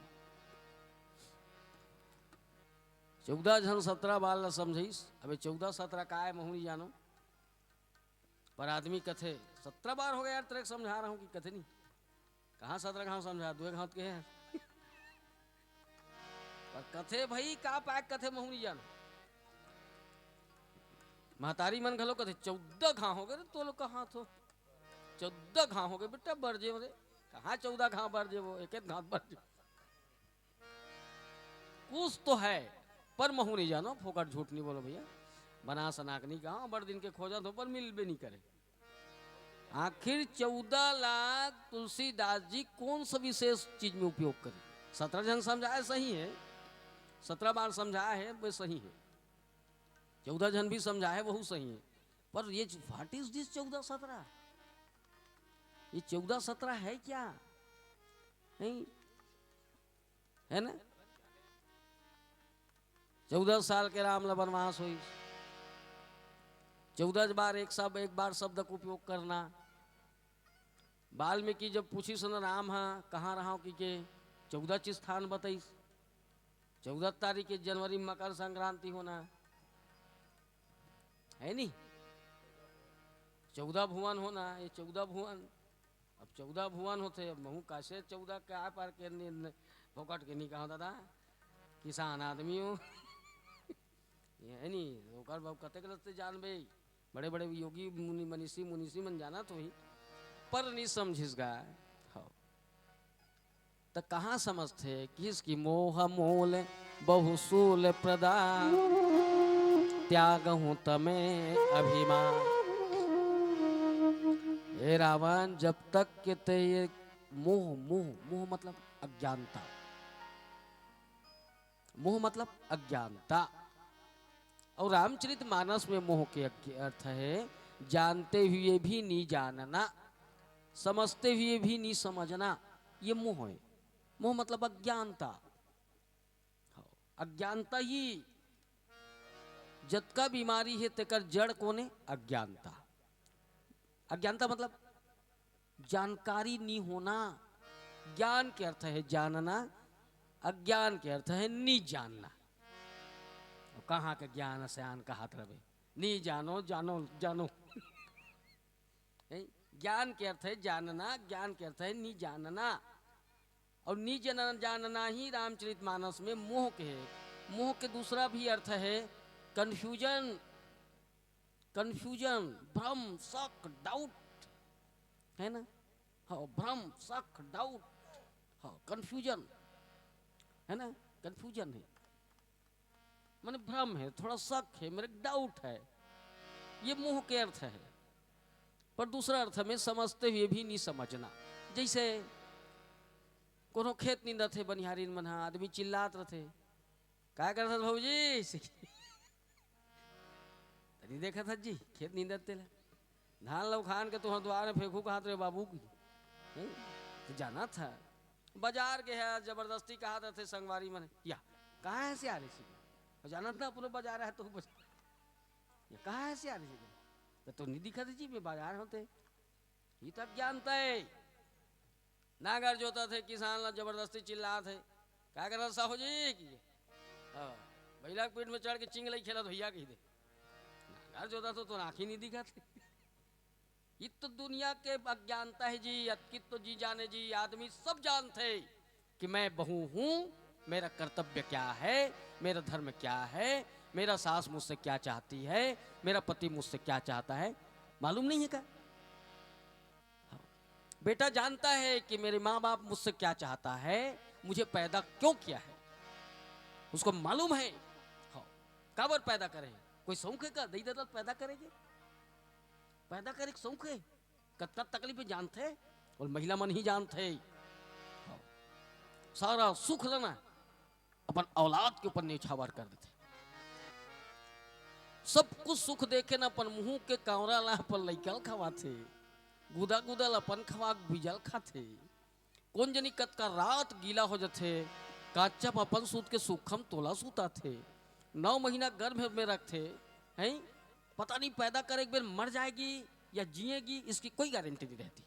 चौदह झन सत्रह बार ल समझाइस। अबे चौदह सत्रह का हे, महूँ नइ जानों। पर आदमी कथे, "सत्रह बार हो गे यार, तेरे को समझा रहा हूँ" कि कथे नहीं। कहाँ सत्रह घांव समझा, दुए घांव तो कहे हे। पर कथे भाई, का पाय कथे, महूँ नइ जानों। महतारी मन घलो कथे, "चौदह घांव हो गे रे, तो लोग कहाँ थो? चौदह घांव हो गे बेटा, बरजे रे।" कहाँ चौदह घांव बरजे, वो एक एक घांव बरजे। कुछ तो हे, पर महूँ नइ जानों, फोकट झूठ नइ बोलों भइया। बना सना के नइ कहों, बड़ दिन के खोजत हों, पर मिलबे नइ करे। आखिर चौदह ला तुलसीदास जी कौन सा विशेष चीज में उपयोग करे? सत्रह झन समझाए, सही हे, सत्रह बार समझाए हे, वे सही हे। चौदह झन भी समझाए हे, वहू सही हे। पर ये what is this चौदह सत्रह? ये चौदह सत्रह हे क्या? नहीं हे ना? चौदह साल के राम ला बनवास होइस। चौदह बार एक सब, एक बार शब्द का उपयोग करना। वाल्मीकि जब पूछिस ना, "राम हा कहाँ रहा हो?" कहिके, चौदह ठी स्थान बताइस। चौदह तारीख के जनवरी में मकर संक्रांति होना, हे नी? चौदह भुवन होना, ये चौदह भुवन। अब चौदह भुवन होथे, अब महूँ कइसे चौदह के आय पार के ने, ने, फोकट के नइ कहों दादा, किसान आदमी हों। ये हे नी, ओकर बाबू कतेक रस्ते जानबे, बड़े-बड़े योगी मुनि, मनीषी, मुनीषी मन जानत होही, पर नइ समझिस गा। हव। त कहाँ समझथे, किस की मोह मूल बहुसूल प्रदा, त्यागहु तमे अभिमान। हे रावण, जब तक के ते ये मोह, मोह, मोह मतलब अज्ञानता, मोह मतलब अज्ञानता। अउ रामचरित मानस में मोह के अज्ञ-, अर्थ हे जानते हुए भी नी जानना, समझते हुए भी नी समझना, ये मोह हे। मोह मतलब अज्ञानता। हव, अज्ञानता ही जतका बीमारी हे, तेकर जड़ कोन हे? अज्ञानता। अज्ञानता मतलब जानकारी नी होना। ज्ञान के अर्थ हे जानना, अज्ञान के अर्थ हे नी जानना। अउ कहाँ के ज्ञान सयान कहत रहिबे, नी जानों, जानों, जानों। हे? ज्ञान के अर्थ हे जानना, ज्ञान के अर्थ हे नी जानना। अउ नी जन-, जानना ही रामचरित मानस में मोह के हे। मोह के दूसरा भी अर्थ हे confusion, confusion, भ्रम, शक, doubt, हे ना? हव, भ्रम, शक, doubt, हव, confusion, हे ना? Confusion हे, माने भ्रम हे, थोड़ा शक हे, मेरे doubt हे, ये मोह के अर्थ हे। पर दूसरा अर्थ में समझते हुए भी नी समझना। जइसे कोनो खेत निंदत हे, बनिहारिन मन हा, आदमी चिल्लात रथे, "काय करत हस भौजी?" "तनी देखत हस जी, खेत निंदत तेला। धान ल उखान के तुँहर दुवार में फेंकहूँ कहत रहे बाबू की।" हैं? त जानत हे, बजार गे हे, जबरदस्ती कहत रथे संगवारी मन, "या, कहाँ हे सियारे सिकरी? जानत ना, पूरा बजार हे तो बस। या, कहाँ हे सियारे सिकरी? त तो नी दिखत जी, मैं बजार हों ते।" ये तो अज्ञानता हे। नांगर जोतत हे, किसान ला जबरदस्ती चिल्लात हे, "का करत साहू जी?" कि, "हाँ, बइला के पीठ में चढ़ के चिंगलई खेलत भइया," कहि दे। नांगर जोतत हो तो आँखी नी दिखत हे। ये तो दुनिया के अज्ञानता हे जी, अतकी तो जी जाने जी, आदमी सब जानथे कि मैं बहू हूँ, मेरा कर्तव्य क्या है, मेरा धर्म क्या है, मेरा सास मुझसे क्या चाहती है, मेरा पति मुझसे क्या चाहता है, मालूम नहीं है क्या? हाँ। बेटा जानता है कि मेरे माँ बाप मुझसे क्या चाहता है, मुझे पैदा क्यों किया है, उसको मालूम है। हाँ। काबर पैदा करे हे? कोई शौक हे का दई ददा ल पैदा करे के? पैदा करे के शौक हे? कतका तकलीफ हे जानथे? अउ महिला मन ही जानथे। हाँ। सारा सुख ल ना अपन औलाद के ऊपर न्यौछावर कर देथे। सब कुछ सुख देके ना अपन मुँह के कांवरा ला अपन लइका ल खवाथे। गुदा गुदा ल अपन खवा के बिजल खाथे। कोन जनी कतका रात गीला हो जथे, काचप अपन सूत के सुखम तोला सुताथे। नौ महीना गर्भ में रखथे, हैं? पता नहीं पैदा करे एक बेर मर जाएगी या जिएगी, इसकी कोई गारंटी नहीं रहती।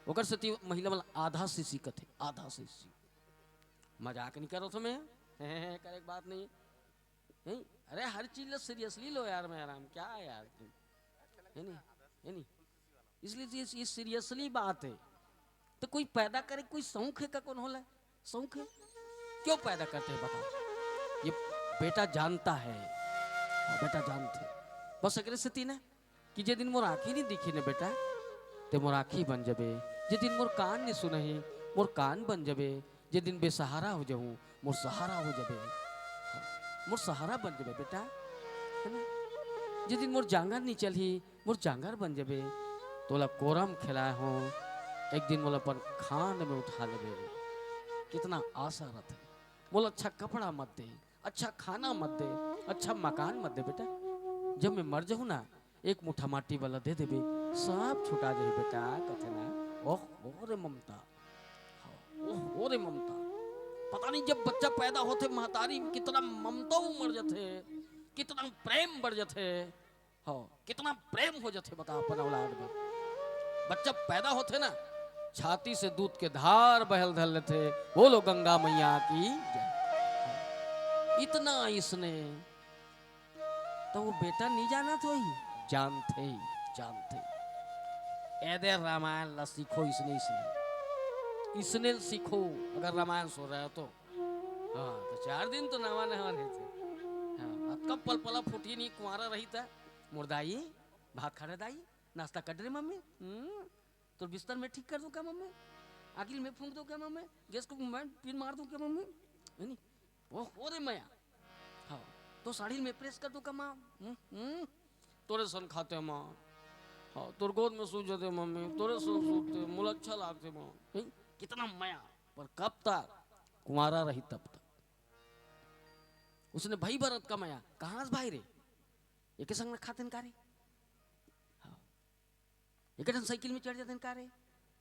ओकर सेती महिला मन आधा सीसी कथे, आधा सीसी। मजाक नहीं करत हों मैं, करे के बात नहीं। नहीं, अरे हर चीज ला सीरियसली लो यार, मैं आराम क्या है यार, है नहीं, है नहीं। इसलिए ये, ये सीरियसली बात है। तो कोई पैदा करे, कोई शौक है का, कौन होला शौक है? क्यों पैदा करते हैं बताओ? ये बेटा जानता है, हाँ, बेटा जानते हैं। बस एकरे सेती ना कि जे दिन मोर आँखी नहीं दिखी ना बेटा, ते मोर आँखी बन जबे। जे दिन मोर कान नहीं सुनही, मोर कान बन जबे। जे दिन बेसहारा हो जाहूँ, मोर सहारा हो जबे। हाँ, मोर सहारा बन जबे बेटा, है ना? जे दिन मोर जांगर नहीं चलही, मोर जांगर बन जबे। तोला कोरम खिलाए हों, एक दिन मोला अपन खांद में उठा लेबे। कितना आशा रथे। मोला अच्छा कपड़ा मत दे, अच्छा खाना मत दे, अच्छा मकान मत दे बेटा। जब मैं मर जाहूँ ना, एक मुठा माटी वाला दे देबे, सब छुटा जाही बेटा, कथे ना। ओह, ओह रे ममता, हाँ, ओह, ओह रे ममता। पता नहीं जब बच्चा पैदा होथे, महतारी में कितना ममता उमड़ जथे, कितना प्रेम बढ़ जथे। हाँ, कितना प्रेम हो जथे बता अपन औलाद में। बच्चा पैदा होथे ना, छाती से दूध के धार बहल धर लेथे। बोलो गंगा मैया की जय। इतना इसने तो वो बेटा नहीं जानत होही, जानथे, जानथे। एदे रामायण ला सीखो, इसने, इसने, इसने सीखो। अगर रामायण सुन रहे हो तो, हाँ, तो चार दिन तो नवा नवा रहते। हाँ, अब कब पलपला फूटी नहीं, कुंवारा रही था। मोर दाई, भात खा रहे दाई, नाश्ता कर रहे मम्मी। हम्म, तोर बिस्तर मैं ठीक कर दूं क्या मम्मी? आखिर मैं फूंक दूं क्या मम्मी? गैस को मैं पिन मार दूं क्या मम्मी? है नी? वो हो रे मया। हाँ, तो साड़ी में प्रेस कर दूं क्या माँ? हम्म, हम्म। तोरे सन खाते माँ। हाँ, तोर गोद में सो जाते मम्मी, तोरे सन सोते, मोला अच्छा लागते माँ। हैं? कितना मया, पर कब तक? कुंवारा रही तब तक। उसने भाई भरत का मया, कहाँ से भाई रे? एके संग न खाते न का रे? हाँ। एके ठन साइकिल में चढ़ जाते न का रे?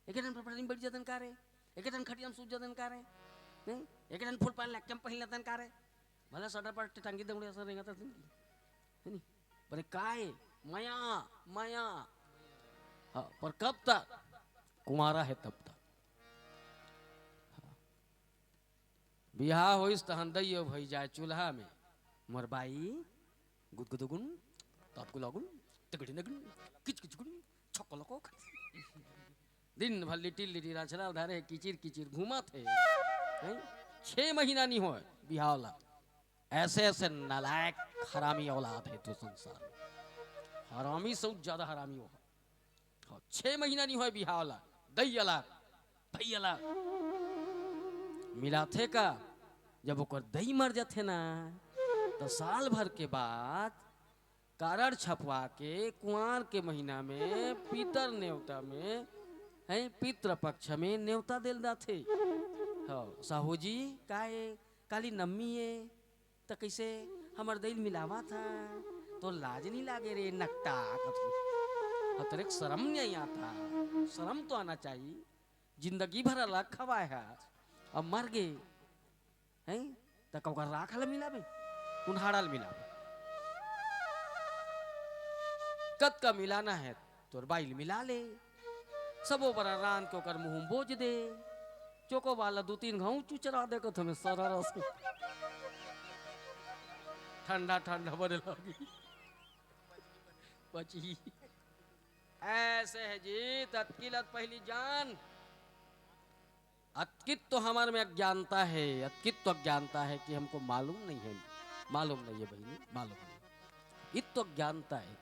एके ठन फटफटी में बैठ जाते न का रे? एके ठन खटिया में सूत जाते न का रे? नहीं? एके ठन फुल पैंट लक्के में पहिन लेते न का रे? भला सटर पर टंगी दौड़े असर रेंगत रहिथे नहीं? है नहीं? पर काय? मया, मया। हाँ, पर कब तक? कुंवारा है तब तक। हाँ। बिहाव होइस तहन दइयो भई जाय चूल्हा में। मोर बाई गुदगुदगुन, तपकुलगुन, तिगड़िनगुन, किचकिचगुन, छकलको। दिन भर लिटिर लिटिर अचरा धरे हे, किचिर किचिर घूमत हे। हैं? छह महीना नहीं होय बिहाव ला। ऐसे ऐसे नालायक हरामी औलाद हे तो संसार में। हरामी से ज्यादा हरामी वो हे। हाँ, छह महीना नहीं होय बिहाव ला, दई अलग, भई अलग। मिलाथे का, जब ओकर दई मर जाथे ना, तो साल भर के बाद कारड छपवा के कुंवार के महीना में पितर नेवता में, हैं, पितृ पक्ष में नेवता देल जाथे। हाँ, साहू जी, का ए, काली नम्मी ए, त कइसे हमर दई ल मिलावत हस? तोर लाज नहीं लागे रे नकटा? कथू। हाँ, तोरे शरम नहीं आता? शरम तो आना चाहिए। जिंदगी भर अलग खवाए हस, अब मर गे, हैं? त का ओकर राख ल मिलाबे, कुन हाड़ा ल मिलाबे? कतका मिलाना हे, तोर बाई ल मिला ले। सबो बरा रांध के ओकर मुंह में बोज दे। चोको वाला दू तीन घांव चुचरा दे कथों में सरर से। ठंडा ठंडा बने लागी। बची। ऐसे हे जी, त अतकी ल त पहिली जान। अतकी तो हमर में अज्ञानता हे, अतकी तो अज्ञानता हे कि हमको मालूम नहीं हे, मालूम नहीं हे बहिनी, मालूम नहीं। इत तो अज्ञानता हे।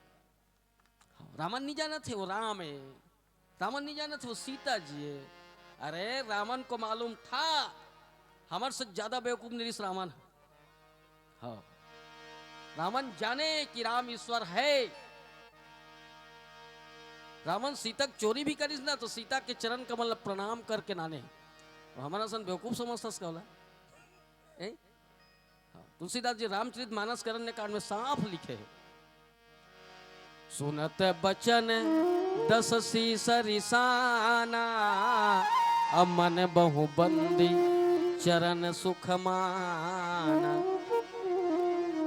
रामन नहीं जानत हे, वो राम हे। रामन नहीं जानत हे, वो सीता जी हे। अरे, रामन को मालूम था, हमर से ज्यादा बेवकूफ नरेश रामन हे। हाँ। रामन जाने कि राम ईश्वर हे। रामन सीता के चोरी भी करिस ना, तो सीता के चरण कमल ल प्रणाम करके नाने। वो हमर असन बेवकूफ समझथस का ओला? ए? हाँ, तुलसीदास जी रामचरित मानस के अरण्य कांड में साफ लिखे हे, सुनत बचन दस शीस रिसाना, अब मन बहु बंदी चरण सुख माना।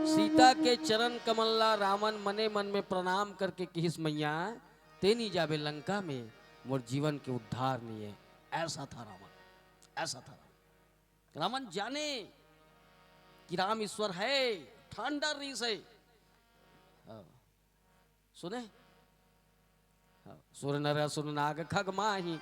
सीता के चरण कमल ला रावण मने मन में प्रणाम करके किहिस, "मैया, तें नी जाबे लंका में, मोर जीवन के उद्धार नइ हे।" ऐसा था रावण, ऐसा था रावण। रावण जाने कि राम ईश्वर हे, ठान डर रहिस हे। हाँ। सुने? हाँ। सुर नर असुर नाग खग माही,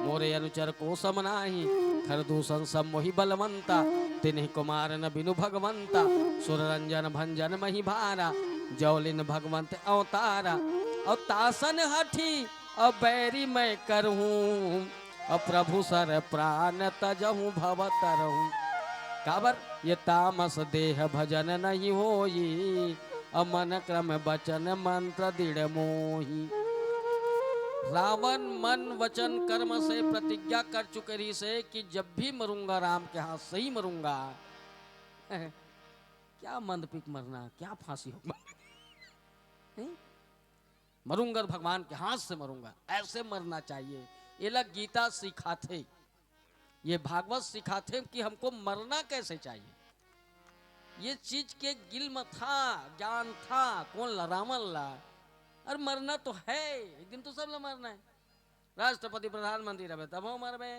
मोरे अनुचर को सम नाही। खर दूषण सब मोहि बलवंता, तिन्हि कुमार न बिनु भगवंता। सुर रंजन भंजन महि भारा, जौलिन भगवंत अवतारा। अउ तासन हठी अउ बैरी मैं करहूँ, अउ प्रभु सर प्रान तजहूँ भव तरहूँ। काबर ये तामस देह भजन नहीं होई, अउ मन क्रम बचन मंत्र दृढ़ मोही। रावण मन वचन कर्म से प्रतिज्ञा कर चुके रहिस हे कि जब भी मरूंगा राम के हाथ से ही मरूंगा। क्या मंदपिक मरना, क्या फांसी हो मरना। हैं? मरूंगा तो भगवान के हाथ से मरूंगा, ऐसे मरना चाहिए। ये ला गीता सिखाथे, ये भागवत सिखाथे कि हमको मरना कैसे चाहिए। ये चीज के गिल्म था, ज्ञान था, कोन ला? रावण ला। अरे मरना तो हे, एक दिन तो सब ला मरना हे। राष्ट्रपति, प्रधानमंत्री रहबे तभो मरबे,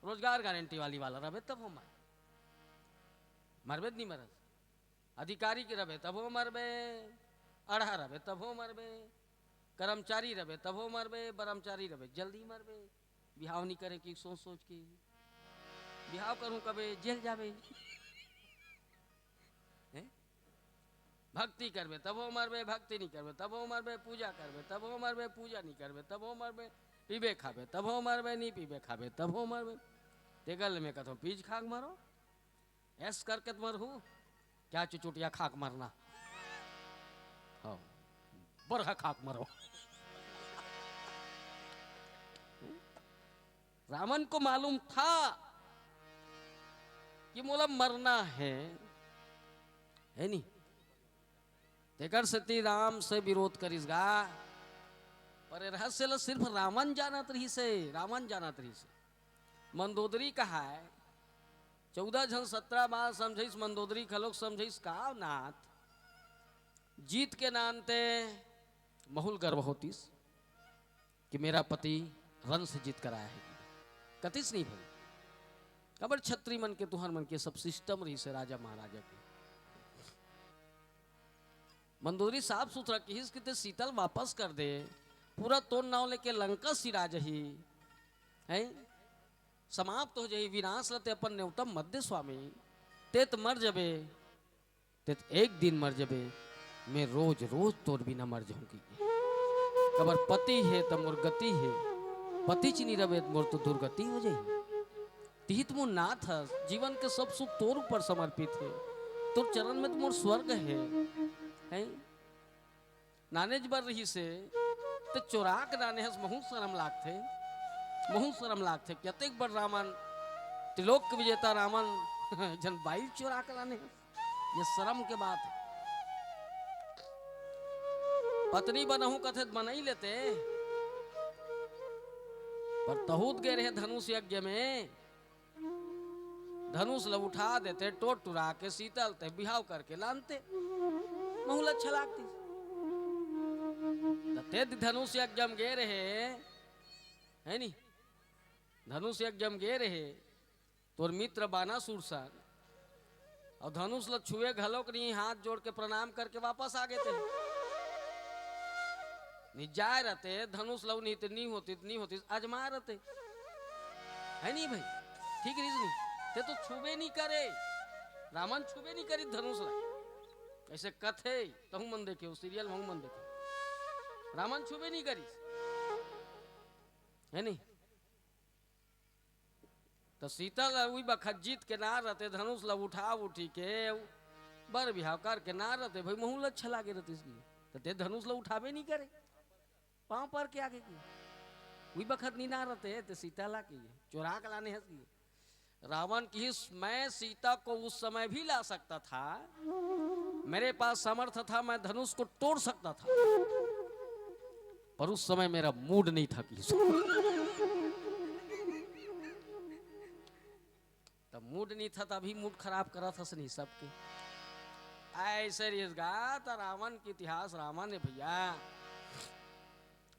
रोजगार गारंटी वाली वाला रहबे तभो मरबे, मरबे त नहीं मरस। अधिकारी के रहबे तभो मरबे, अड़हा रहबे तभो मरबे, कर्मचारी रहबे तभो मरबे, ब्रह्मचारी रहबे जल्दी मरबे। बिहाव नहीं करे कि सोच सोच के बिहाव करूं कबे जेल जाबे। हैं? भक्ति करबे तभो मरबे, भक्ति नहीं करबे तभो मरबे, पूजा करबे तभो मरबे, पूजा नहीं करबे तभो मरबे, पीबे खाबे तभो मरबे, नहीं पीबे खाबे तभो मरबे। तेकर ले मैं कहथों पीज खाक मरो। ऐस करके त मरहू, क्या चुचुटिया खाक मरना। हाँ, बरहा खाक मरो। रावण को मालूम था कि मोला मरना हे, हे नी? तेकर सेती राम से विरोध करिस गा। पर ए रहस्य ल सिर्फ रावण जानत रहिस हे, रावण जानत रहिस हे। मंदोदरी कहाय, चौदह झन सत्रह बार समझइस, मंदोदरी घलोक समझइस, का नाथ, जीत के नानते महूल गर्व होतिस कि मेरा पति रण से जीत कर आया है। कतिस नहीं भाई, काबर छत्री मन के, तुहर मन के सब सिस्टम रहिस हे राजा महाराजा के। मंदोदरी साफ सुथरा किहिस कि ते सीता ल वापस कर दे, पूरा तोर नाव लेके लंका सिरा जही, हैं? समाप्त हो जही, विनाश ल ते अपन न्योता मत दे स्वामी, ते त मर जबे, ते त एक दिन मर जबे, मैं रोज रोज तोर बिना मर जाहूं। काबर पति हे त मोर गति हे, पतिच नी रबे त मोर तो दुर्गति हो जही। तिही त मोर नाथ हस, जीवन के सब सुख तोर ऊपर समर्पित हे, तोर चरण में त मोर स्वर्ग हे, हैं? नानेच बर रहिस हे, त चोरा के लाने हस, महूं सरम लागथे, महूं सरम लागथे। कतेक बड़ रावण, त्रिलोक के विजेता रावण, झन बाई चोरा के लाने हस, ये सरम के बात हे। पत्नी बनहूं कथे त बनई लेते, पर तहूं त गे रहे धनुष यज्ञ में, धनुष ल उठा देते, टोर टुरा के सीता ल ते बिहाव करके लानते, महूं ल अच्छा लागतिस। त ते धनुष यज्ञ म गे रहे, हे नी? धनुष यज्ञ म गे रहे, तोर मित्र बानासुर सन, अउ धनुष ल छुए घलोक नहीं, हाथ जोड़ के प्रणाम करके वापस आ गे ते। नहीं जाए रहते, धनुष लऊ नहीं ते, नहीं होतिस, नहीं होतिस, आजमाए रहते। हे नहीं भाई, ठीक रहिस नहीं। ते तो छुबे नहीं करे, रावण छुबे नहीं करिस धनुष ला। ऐसे कथे, तहूं मन देखे हो, सीरियल में हूं मन देखे। रावण छुबे नहीं करिस, हे नहीं? त सीता ल उही बखत जीत के ना रहते, धनुष ल उठा उठी के बर बिहाव करके ना रहते, भाई महूं ल अच्छा लागे रहतिस कि। त ते धनुष ल उठाबे नहीं करे, पांव पर के आगे की। उही बखत नहीं ना रहते, ते सीता ला की चोरा के लाने हस कि। रावण किहिस, "मैं सीता को उस समय भी ला सकता था, मेरे पास सामर्थ्य था, मैं धनुष को तोड़ सकता था, पर उस समय मेरा मूड नहीं था।" किहिस, तब मूड नहीं था, तभी मूड खराब करत हस नहीं सबके। ऐसे रिहिस गा, त रावण के इतिहास, रावण हे भैया,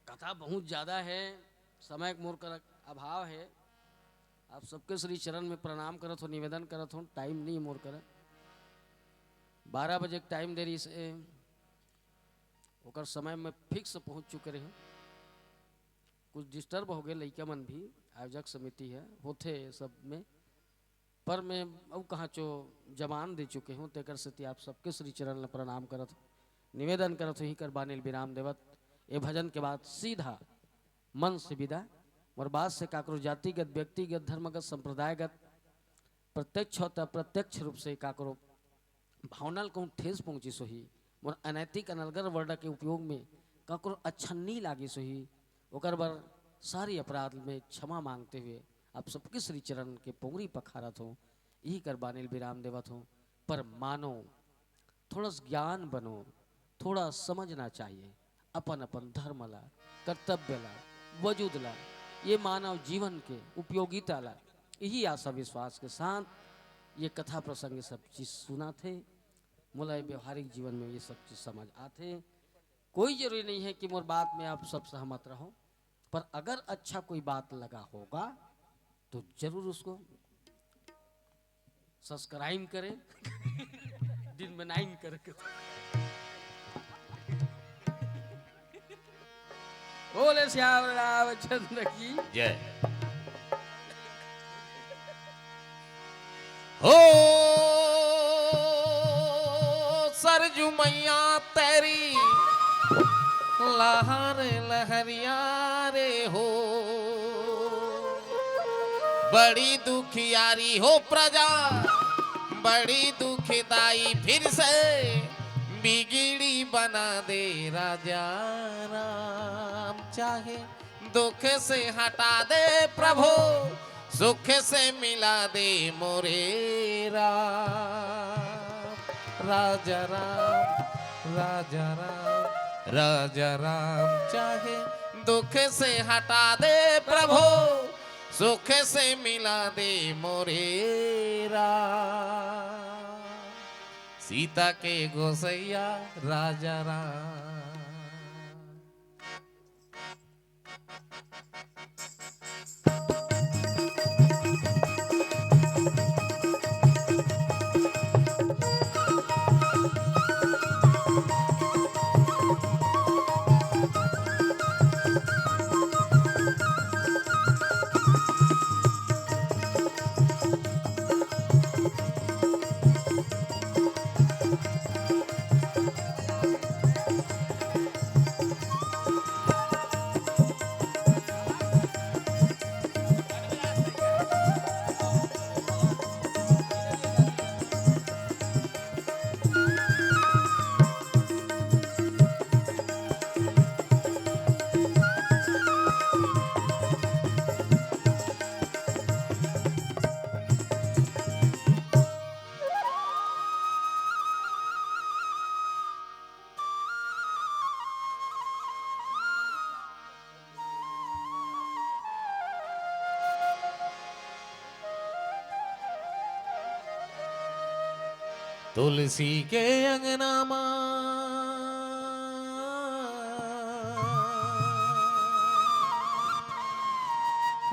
कथा बहुत ज्यादा है, समय के मोर कर अभाव है। आप सबके श्री चरण में प्रणाम करत हो, निवेदन करत हो, टाइम नहीं मोर कर, बारह बजे के टाइम दे रहिस हे, ओकर समय में फिक्स पहुंच चुके रहे। कुछ डिस्टर्ब हो गए, लइका मन भी, आयोजक समिति है, होथे सब में, पर मैं अब कहाँ चो जवान दे चुके हूँ, तेकर सेती आप सबके श्री चरण ल प्रणाम करत, निवेदन करत हूँ, इही कर बानी ल विराम देवत, ए भजन के बाद सीधा मन से विदा। मोर बात से काकरो जातिगत, व्यक्तिगत, धर्मगत, संप्रदायगत, प्रत्यक्ष होता प्रत्यक्ष रूप से काकरो भावना ल कहूँ ठेस पहुँचिस होही, मोर अनैतिक अनलगर वर्ड के उपयोग में काकरो अच्छा नी लागिस होही, ओकर बर सारी अपराध में क्षमा मांगते हुए आप सबके श्री चरण के पोंगरी पखारत हूँ, इही कर बानी ल विराम देवत हूँ। पर मानो, थोड़ा सा ज्ञान बनो, थोड़ा समझना चाहिए अपन अपन धर्म ला, कर्तव्य ला, वजूद ला, ये मानव जीवन के उपयोगिता ला। यही आशा विश्वास के साथ ये कथा प्रसंग, ये सब चीज सुनाथे, मोला ये व्यवहारिक जीवन में ये सब चीज समझ आथे। कोई जरूरी नहीं है कि मोर बात में आप सब सहमत रहो, पर अगर अच्छा कोई बात लगा होगा तो जरूर उसको सब्सक्राइब करें। दिन में नाइन करके। बोले श्याम रामचंद्र की। जय। हो सरजू मैया तेरी लहर लहरिया रे हो, बड़ी दुखियारी हो प्रजा, बड़ी दुखदाई फिर से बिगड़ी बना दे राजा राम। चाहे दुख से हटा दे प्रभु, सुख से मिला दे मोरे राम। राजा राम, राजा राम, राजा राम। चाहे दुख से हटा दे प्रभु, सुख से मिला दे मोरे राम। सीता के गोसैया राजा राम। तुलसी के अंगना मा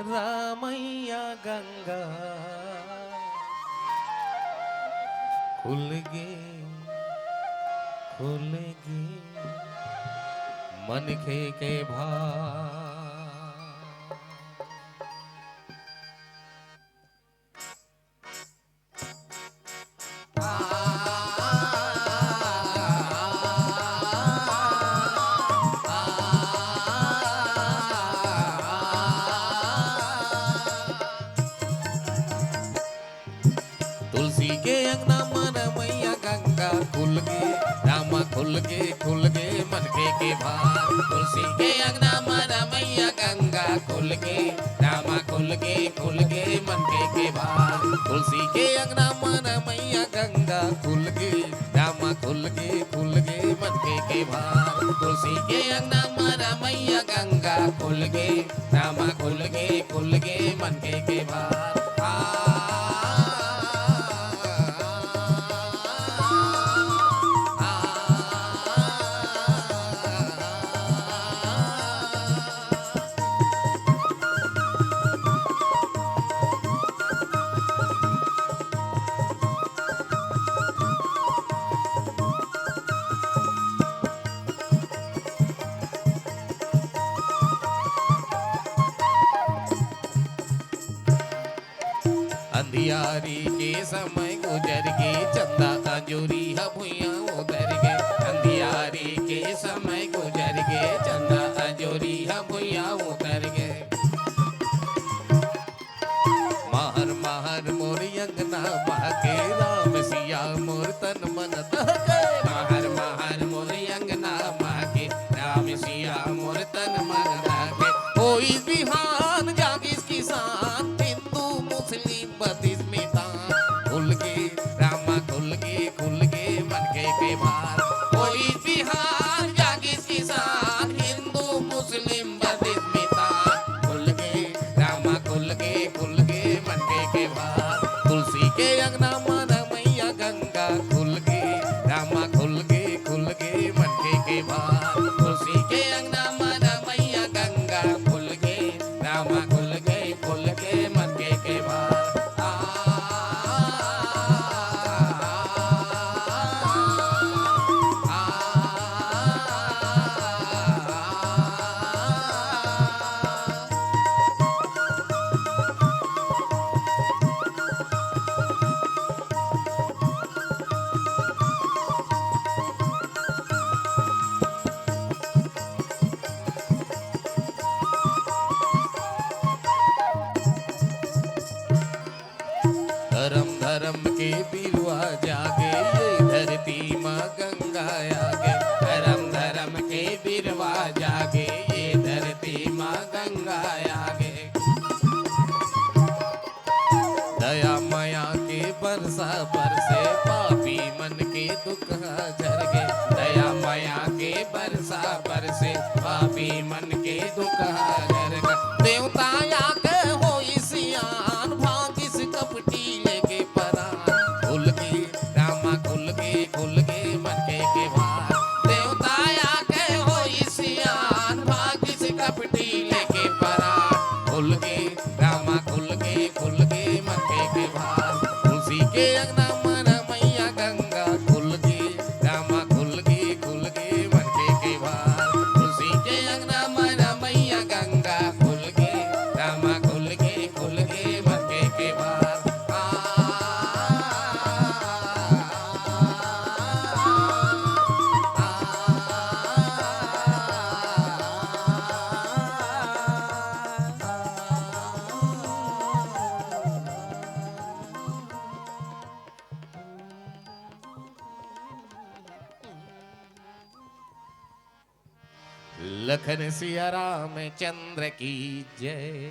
रामैया गंगा खुल गे, खुल गे मनखे के भाग। तुलसी के अंगना मन मैया गंगा खुल गे, रामा खुल गे, खुल गे मनखे के भाग। तुलसी के अंगना मन मैया गंगा खुल गे, रामा खुल गे, खुल गे मनखे के भाग। तुलसी के अंगना म न मैया गंगा खुल गे, रामा खुल गे, खुल गे मन के केवार। तुलसी के अंगना म न मैया गंगा खुल गे, रामा खुल गे, खुल गे मन के केवार। आ, आ, आ, अंधियारी के समय गुजर गे, चंदा अंजोरी ह भुइयां उतर गे। अंधियारी के समय गुजर गे, चंदा अंजोरी ह भुइयां उतर गे। महर महर मोर अंगना महके, राम सिया मोर तन मन दहके। महर महर मोर अंगना महके, राम सिया मोर तन मन दहके। होइस बिहान जागिस किसान, हिंदू मुस्लिम बदिस मितान। खुल गे रामा खुल गे, खुल गे मन के केवार। होइस बिहान जागिस किसान, हिंदू मुस्लिम बदिस मितान। खुल गे रामा खुल गे, खुल गे मन के केवार। तुलसी के अंगना म न मैया गंगा खुल गे, रामा खुल गे, खुल गे मन के केवार। तुलसी के अंगना म न मैया गंगा खुल गे, रामा खुल गे, खुल गे मन के केवार। आ, आ, आ, आ, धरम धरम के बिरुवा जागे, ये धरती म गंगा आगे। धरम धरम के बिरुवा जागे, ये धरती म गंगा आगे। दया मया के बरसा बरसे, पापी मन के दुख ह झरगे। दया मया के बरसा बरसे, पापी मन के दुख ह झरगे। देवता आके होइस सियान, भागिस कपटी लेके परान। खुल गे रामा खुल गे, खुल गे मन के केवार। देवता आके होइस सियान, भागिस कपटी लेके परान। खुल गे रामा खुल गे, खुल गे मन के केवार। तुलसी के अंगना म न मैया गंगा खुल गे, रामा खुल गे, खुल गे मन के केवार। तुलसी के अंगना म न मैया गंगा खुल गे, रामा खुल गे, खुल गे मन के केवार। आ, लखन सिया रामचंद्र की जय।